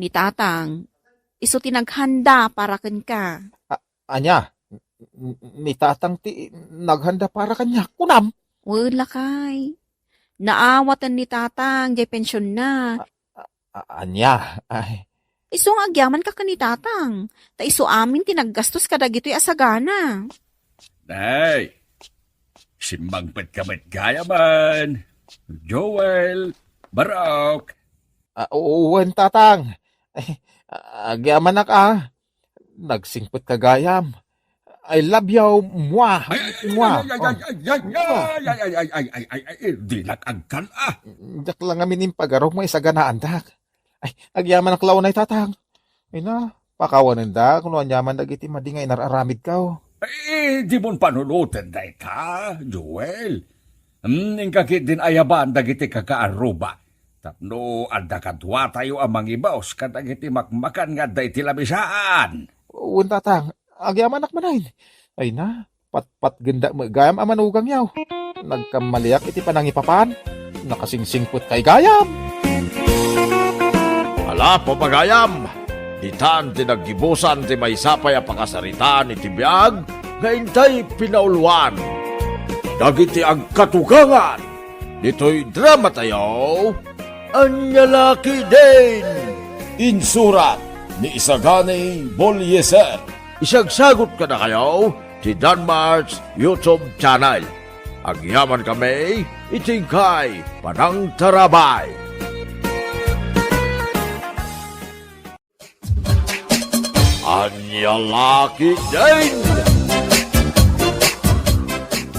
Ni Tatang, isu ti naghanda para kenka. A-, ania? N-, n-, ni Tatang ti naghanda para kaniak, kunam? Wen, lakay. Naawaten ni Tatang, jay pensionna. A-, a-, ania? Ay. Isu nga agyamanka ken ni Tatang, ta isu amin ti naggastos kadagitoy a sagana. Nay, simmangpetka met gayamen. Joel, Barok. Ah, wen, Tatang. Ay, agyamanak, a. Nagsingpetka gayam. I love you, mwah. Ay, ay, ay, mwah. Ay, ay, ay, ay, ay, ay, ay, ay, ay, ay, ay, ay, ay, dinak agkan-a. Diak la ngamin impagarup nga isaganaandak. Ay, agyamanak la unay, Tatang. Ay na, pakawanendak no aniaman dagiti madi nga inar-aramidko. Ay, dimon panunoten dayta, Joel. Hmm, inka ketdin ayaban dagiti kakaarruba. Tapno adda kaduatayo a mangibus kadagiti makmakan nga adda iti lamisaan. Wen, Tatang, agyamanak manen. Ay na, patpatgendak met gayam a manugangyo. Nagkammaliak iti panangipapan. Nakasingsingpetkay gayam. Ala, papagayam, ditan ti naggibusan ti maysa pay a pakasaritaan iti biag nga intay pinauluan. Dagiti agkatugangan ditoy dramatayo, Ania La Ketdin! Insurat ni Isagani Bolieser. Isagsagut kadakayo ti Danmart's YouTube channel. Agyamankami iti inkay panangtarabay. Ania La Ketdin!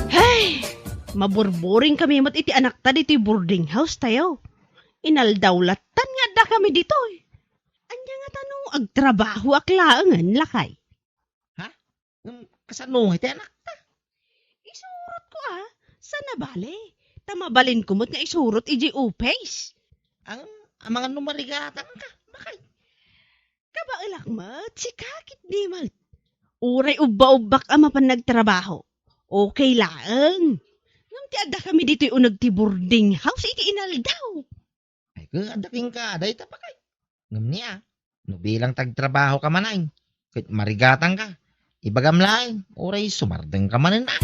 Hay! Maburburingkami met iti anakta ditoy boarding house tayo. Inaldaw lattan nga addakami ditoy. Ania ngata no agtrabahoak laengen, lakay? Ha? Ngem kasano nga iti anakta? Isurotko, a. Saan a bale, ta mabalinko met nga isurot idiay office. Ang, amangan no marigatangka, bakay. Kabaelak met, sika ketdi met. Uray ubba-ubbak a mapan nagtrabaho, okay laeng. Ngem ti addakami ditoy uneg ti boarding house iti inaldaw. Ay, ket adda kenka dayta, bakay. Ngem ni a, no bilang ti agtrabahoka manen, ket marigatangka, ibagam laeng, uray sumardengka manen a.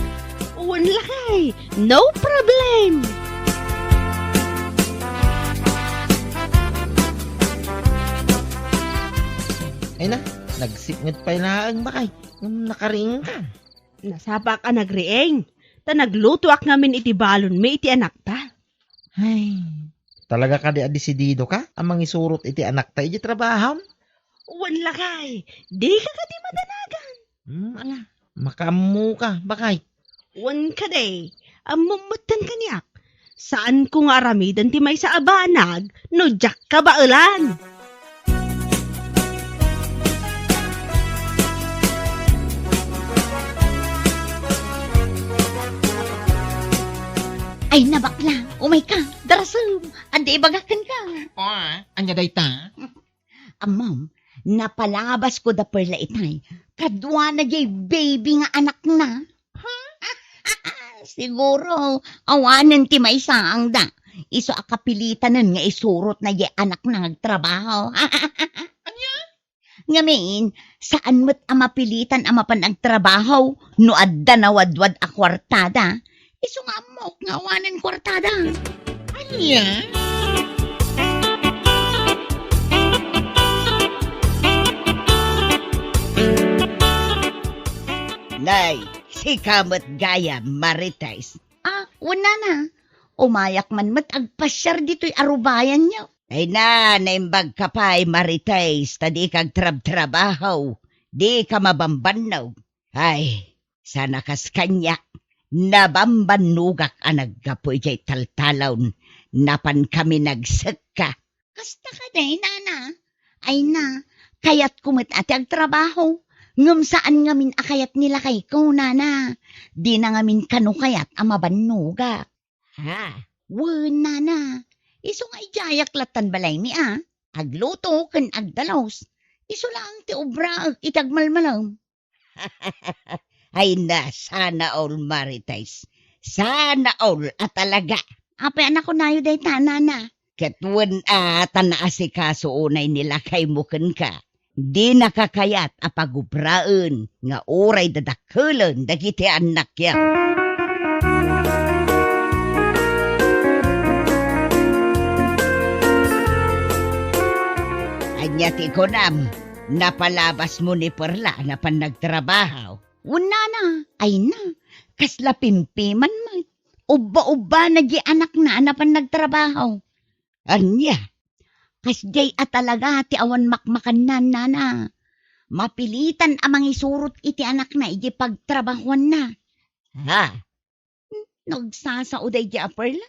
Wen lakay, no problem. Ay na, nagsipnget pay laeng, bakay, ngem nakariingka. Nasapaak a nagriing, ta naglutoak ngamin iti balonmi iti anakta. Ay, talaga kadi a desididoka a mangisurot iti anakta iti trabahom? Wen lakay, dika kadi madanagan. Hmm, ala, makaammoka, bakay. Wen kadi, ammom metten kaniak. Saanko nga aramiden ti maysa a banag no diak kabaelan. Ay na, bakla, umayka, darasem, adda ibagak kenka. O, ania dayta? Ammom, napalabasko da Perla itay, kaduana diay baby nga anakna. Siguro, awanen ti maisaangda. Isu a kapilitanen nga isurotna diay anakna nga agtrabaho. Ania? Ngamin, saan met a mapilitan a mapan agtrabaho no adda nawadwad a kuartada. Isu nga ammok nga awanen kuartada. Ania? Nay, sika met gayam, Marites. Ah, wen, nana. Umayak man met agpasiar ditoy arubayanyo. Ay na, naimbagka pay, Marites, ta dika agtrabtrabaho, dika mabambannog. Ay, saan a kas kaniak, nabambannogak a naggapu idiay taltalon, napankami nagsekka. Kasta kadi, nana? Ay na, kayatko met a ti agtrabaho, ngem saan ngamin a kayat ni lakayko, nana. Dina ngamin kano kayat a mabannogak. Ha? Wen, nana. Isu nga idiayak lattan balaymi a. Agluto ken agdalus. Isu laeng ti obraek iti agmalmalem. Ay na, sana all, Marites. Sana all a talaga. Apay a nakunayo dayta, nana? Ket wen a, ta naasikaso unay ni lakaymo kenka. Dinaka kayat a pagubraen nga uray dadakkelen dagiti annakyo. Ania ti kunam? Napalabasmo ni Perla a napan nagtrabaho? Wen, nana, ay na, kasla pimpiman met. Ubba-ubbana diay anakna a napan nagtrabaho. Ania? Kasdiay a talaga ti awan makmakanna, nana. Mapilitan a mangisurot iti anakna idiay pagtrabahuanna. Ha? Nagsasao daydiay a Perla?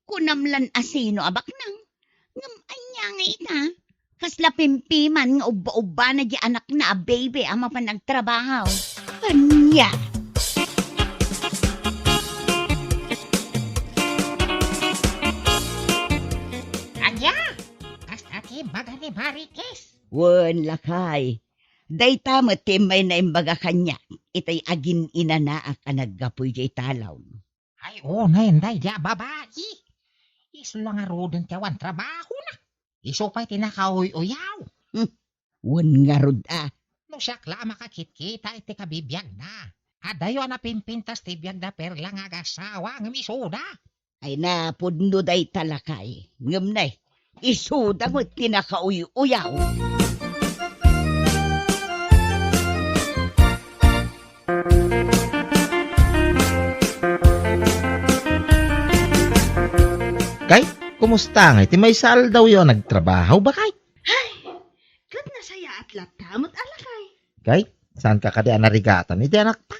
Kunam lan a sino a baknang? Ngem ania nga ita? Kasla pimpiman nga ubba-ubbana diay anakna a baby a mapan agtrabaho. Ania? Ania? Kasta ti imbaga ni Marites? Wen, lakay. Dayta met ti immay naimbaga kaniak, itay agin-inanaak a naggapu idiay talon. Ay, unay, daydiay a babai. Isu la ngaruden ti awan trabahona. Isu pay ti nakauy-uyaw. Hmm. Wen ngarud a. No siak la a makakitkita iti kabibiagna, adayo a napimpintas ti biag da Perla nga agasawa ngem isuda. Ay, napudno dayta, lakay. Ngem nay, isuda met ti nakauy-uyaw. Kay, kumusta ngay ti maysa aldawyo a nagtrabaho, bakay? Ay, ket nasayaat latta met a, lakay. Kay, saanka kadi a narigatan iti anakta?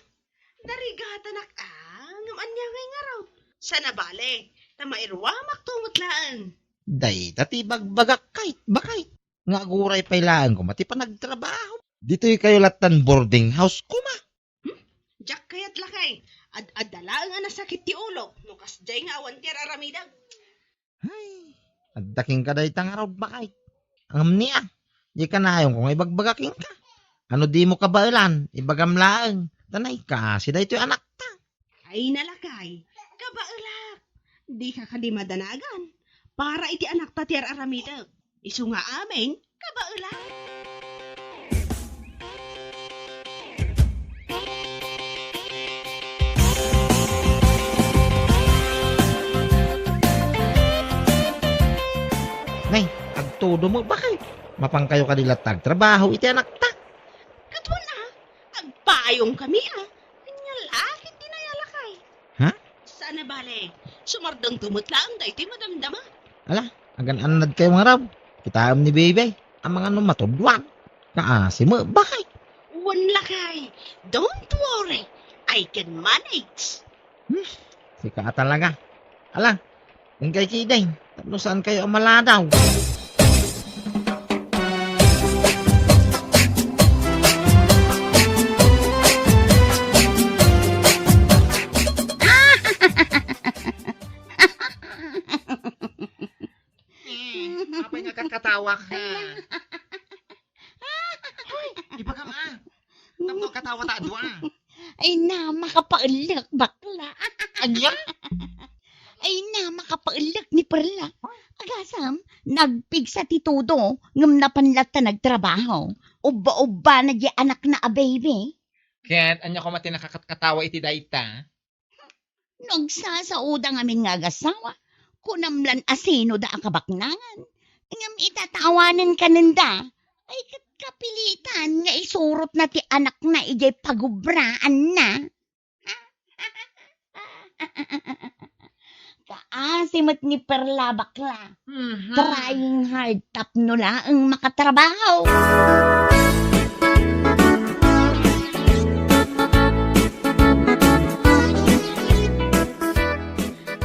Narigatanak a, ngem ania ngay ngarud? Saan a bale, ta mairuamakto met laeng. Dayta ti ibagbagak kay, bakay, nga aguray pay laeng koma ti panagtrabaho. Ditoy kayo lattan boarding house koma. Hmm? Diak Ket lakay, ad-adda laeng a nasakit ti ulo no kasdiay nga awan ti ar-aramidek. Ay, adda kenka dayta ngarud, baket. Ngem ni a, di kanayonko nga ibagbaga kenka. Ano dimo kabaelan, ibagam laeng. Ta naikaasi daytoy anakta. Ay, nalakay, kabaelak. Dika kadi madanagan. Para iti anakta ti ar-aramidek. Isu nga amin, kabaelak. Nay, agtudo mo, baket. Mapankayo kadi latta agtrabaho iti anakta. Ket wen a, agpayongkami a. Ania la ket di nayalakay. Ha? Saan a bale, sumardengto met laeng daytoy madamdama. Ala, agan-annadkayo ngarud. Kitaem ni Bebe, amangan no matudwan. Kaasi met, baket. Wen lakay, don't worry. I can manage. Hmm, sika a talaga. Ala, ingkay ketdin, tapno saankayo a maladaw. Eh, apay nga agkatkatawa ka? Hoy, ibagam a. Tapno agkatawa ta a dua. Ay na, makapaellek, bakla. Ania? Ay na, makapaellek ni Perla. Agasam, nagpigsa ti todo, ngem napan latta nagtrabaho. Ubba-ubbana diay anakna a Bebe. Ket ania koma ti nakakatkatawa iti dayta? No agsasaoda ngamin nga agasawa, kunam lan a sinoda a kabaknangan. Ngem ita ta awanen kanenda, ay ket kapilitan nga isurotna ti anakna idiay pagubraanna. Kaasi met ni Perla, bakla. Mhm. Trying hard tapno laeng makatrabaho.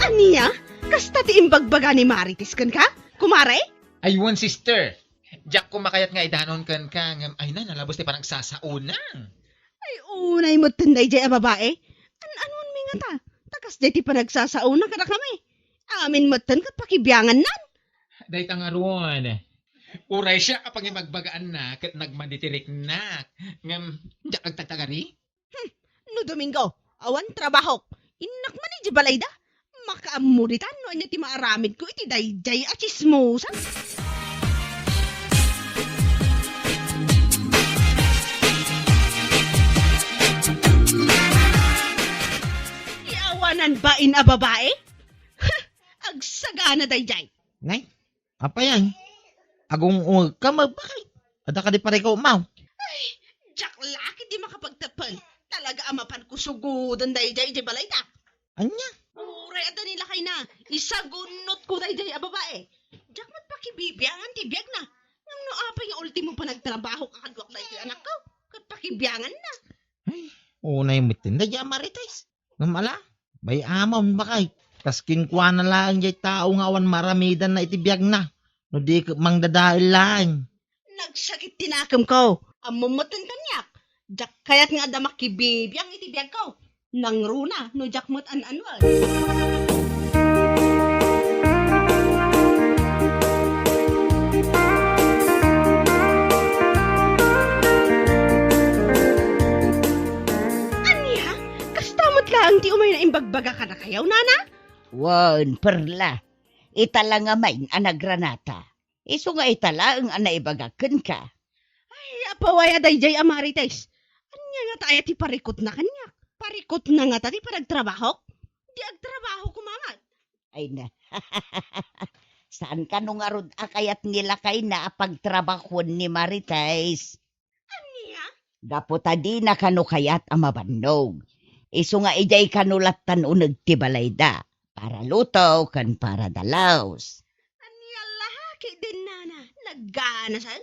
Ania? Kasta ti imbagbaga ni Marites kenka, kumare? Ay, wen, sister. Diak koma kayat nga idanon kenka, ngem ay na, nalabos ti panagsasaona. Ay, unay metten daydiay a babae. An-anuanmi ngata, ta kasdiay ti panagsasaona kadakami. Amin metten ket pakibiangannan. Dayta ngarud. Uray siak a pangibagbagaanna ket nagmadi ti riknak. Ngem, diak agtagtagari? Hmm, no Domingo, awan trabahok. Innak man idiay balayda. Makaammo ditan no ania ti maaramidko iti daydiay a tsismosa. Ti awanan bain a babae? Huh, agsagana daydiay. Nay, apay ay? Agung-ungegka, mabakay. Adda kadi parikutmo? Ay, diak la ket di makapagteppel. Talaga a mapanko sugoden daydiay idiay balayda. Ania? Uray adda ni lakayna, isagunnotko daydiay a babae. Diak met pakibibiangan ti biagna. Ngem no apay nga ultimo panagtrabahok a kaduak daytoy anakko, ket pakibianganna. Ay, unay metten daydiay a Marites. Ngem ala, bay-amon, bakay. Kas kenkuana laeng jay tao nga awan maaramidanna iti biagna, no di ket mangdadael laeng. Nagsakit ti nakemko. Ammom metten kaniak. Diak kayat nga adda makibibiang iti biagko. Nangruna no diak met an-anuan. Ania? Kasta met laeng ti umay naimbagbaga kadakayo, nana? Wen, Perla. Ita la ngamin a nagranata. Isu nga ita laeng a naibagak kenka. Ay, apaway a daydiay a Marites. Ania ngata aya ti parikutna kaniak? Parikutna ngata ti panagtrabahok? Di agtrabaho koma met. Ay na. Saan kano ngarud a kayat ni lakayna a pagtrabahoen ni Marites? Ania? Gapu ta dina kano kayat a mabannog. Isu nga idiay kano lattan uneg ti balayda. Para luto ken para dalus. Ania la ketdin, nana, nagganasen?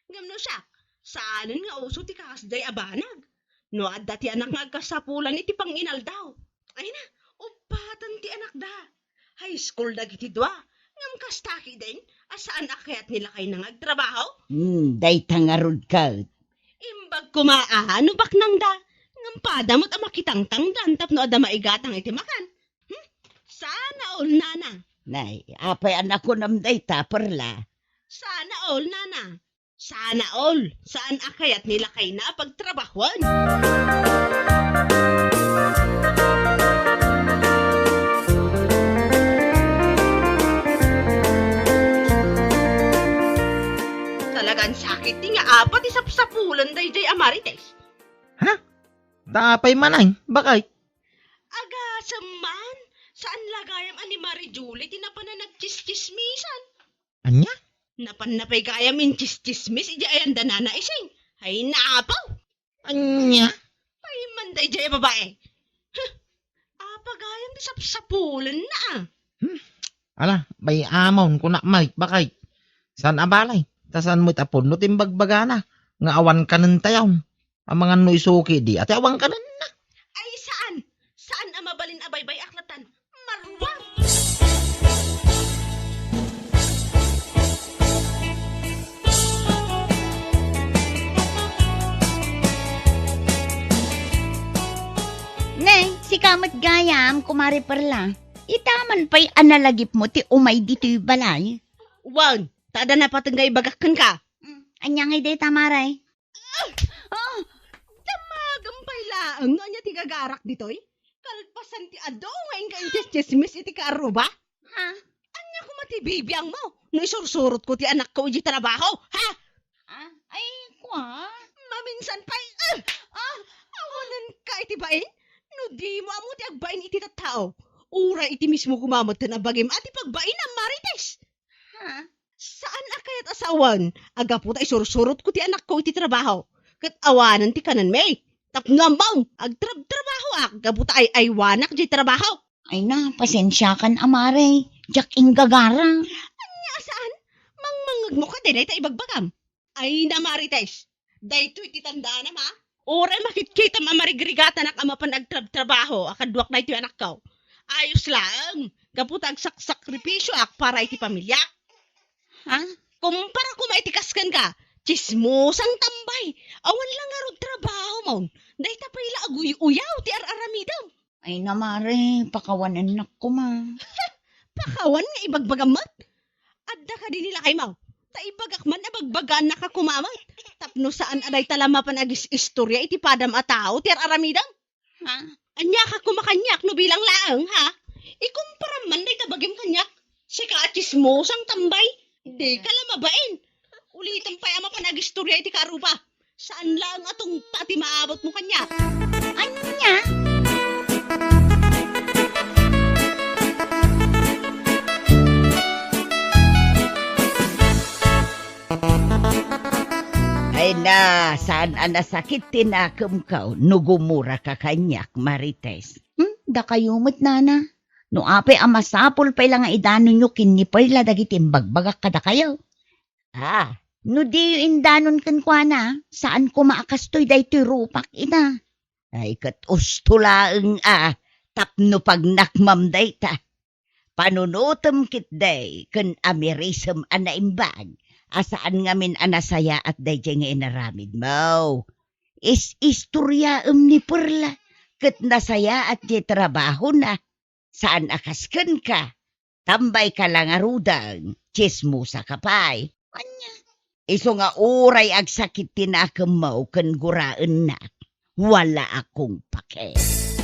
Ngem no siak, saanen nga uso ti kakasdiay a banag. No adda ti anak nga agkasapulan iti panginaldaw. Ay na, uppaten ti anakda. High school dagiti dua. Ngem kasta ketdin a saan a kayat ni lakayna nga agtrabaho? Hmm, dayta ngarud ket. Imbag koma a no baknangda, Pada met a makitangtangdan tapno adda maigatang iti makan. Hmm? Sana all, nana. Nay, apay a nakunam dayta, Perla? Sana all, nana. Sana all. Saan a kayat ni lakayna a pagtrabahuan? Talagan sakit ti nga apat ti sapsapulan daydiay a Marites. Ha? Daapay man ay, bakay? Agasem man, saan la gayam a ni Marie Julie ti napan a nagtsistsismisan. Ania? Napan na pay gayam intsistsismis idiay ayan da Nana Ising. Ay, naapaw! Ania? Ay, man daydiay a babae. Huh! Apa gayam ti sapsapulenna, ah? Hmm. Ala, bay-amon, kunak, Mike, bakay. Saan a balay? Ta saan met a pudno ti imbagbagana nga awan kanen tayon. Amangan no isu ketdi, ati awan kanenna. Ay, saan. Saan a mabalin a baybay-ak latan. Maruang! Ne, sika met gayam, Kumare Perla. Ita man pay a nalagipmo ti umay ditoy balay. Wen, ta adda napateg nga ibagak kenka. Mm, ania ngay dayta, Mare? Ah! Ah! Damagem pay laeng no ania ti gagarak ditoy? Kalpasan ti adu nga inka intsistsismis iti kaarruba? Ha? Ania koma ti bibiangmo no isursurotko ti anakko iti trabaho? Ha? Ah, ay, kua? Maminsan pay, ah! Ah! Awanenka iti bain? No dimo ammo ti agbain iti tattao, uray iti mismo koma met ti nabagim a ti pagbainam, Marites! Ha? Saan a kayat a sawen a gapu ta isursurotko ti anakko iti trabaho, ket awanen ti kanenmi. Tapno ammom, agtrabtrabahoak gapu ta ay-aywanak diay trabaho. Ay na, pasensiakan a, Mare. Diak inggagara. Ania a saan? Mangmangngegmo kadi dayta ibagbagam? Ay na, Marites, daytoy ti tandaanam, a? Uray makitkitam a marigrigatanak a mapan agtrabtrabaho a kaduak daytoy anakko. Ayos laeng, gapu ta agsaksakripisioak para iti pamiliak. Ha? Kumpara koma iti kas kenka, tsismosang tambay. Awan la ngarud trabahomon. Dayta pay la aguy-uyaw ti ar-aramidem. Ay na, Mare, pakawanennak koma. Pakawan nga ibagbagam met? Adda kadi ni lakaymo? Ta ibagak man a bagbagaannaka koma met. Tapno saan a dayta la mapan agis-istoria iti padam a tao ti ar-aramidem. Ha? Aniaka koma kaniak no bilang laeng, ha? Ikumparam man dayta bagim kaniak. Sika a tsismosang tambay. Dika la mabain. Ulitem pay a mapan agistorya iti kaarruba. Saan laeng a tungpa ti maabutmo kaniak. Ania? Ay na, saan a nasakit ti nakemko no gumuraka kaniak, Marites? Hmm, dakayo met, nana. No apay a masapul pay la nga idanonyo ken ni Perla dagiti imbagbagak kadakayo. Ah, no diyo indanon kenkuana, saan koma a kastoy daytoy rupak ita. Ay, ket usto laeng a tapno pagnakmam dayta. Panunotem ketdi ken amirisem a naimbag a saan ngamin a nasayaat daydiay nga inaramidmo. Is-istoriaem ni Perla ket nasayaat diay trabahona. Saan a kas kenka, tambayka la ngaruden, tsismosaka pay. Ania? Isu nga uray agsakit ti nakemmo ken guraennak, wala a kong pake.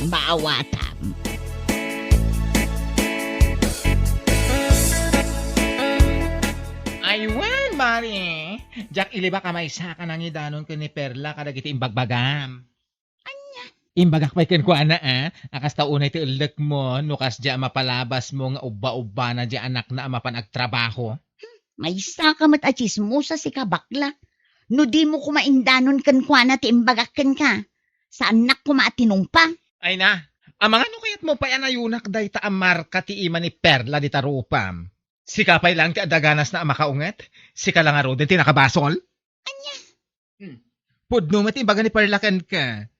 Maawatam. Ay wen, Mari, diak ilibak a maysa ka nangidanon ken ni Perla kadagiti imbagbagam. Ania? Imbagak pay kenkuana, a, a kasta unay ti ellekmo, no kasdiay a mapalabasmo nga ubba-ubbana diay anakna a mapan agtrabaho. Hmm, maysaka met a tsismosa, sika, bakla. No dimo koma indanon kenkuana ti imbagak kenka, saannak koma a tinungpa. Ay na, amangan no kayatmo pay a nayunak dayta a marka ti ima ni Perla dita rupam. Sika pay laeng ti adda ganasna a makaunget? Sika la ngaruden ti nakabasol? Ania? Hmm. Pudno met ti imbaga ni Perla kenka.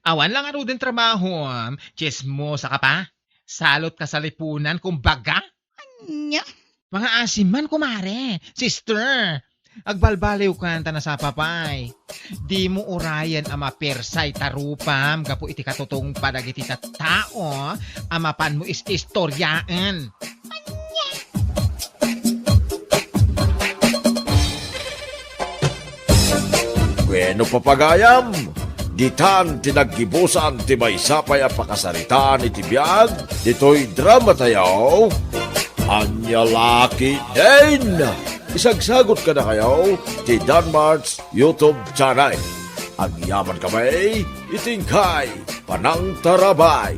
Awan la ngaruden trabahom, tsismosaka pa. Salot kasalipunan, kumbaga. Ania? Mangaasim man, kumare, sister. Agbalbaliwkan ta nasapa pay. Dimo urayen a mapersay tarupam gapu iti katutungpa dagiti tattao a mapanmo is-istoriaen. Bueno, papagayam, ditan ti naggibusan ti maysa pay a pakasaritaan iti biag ditoy drama tayo. Ania la ketdin? Isagsagot kadakayo ti Danmart's YouTube channel. Agyaman kami iti inkay panangtarabay.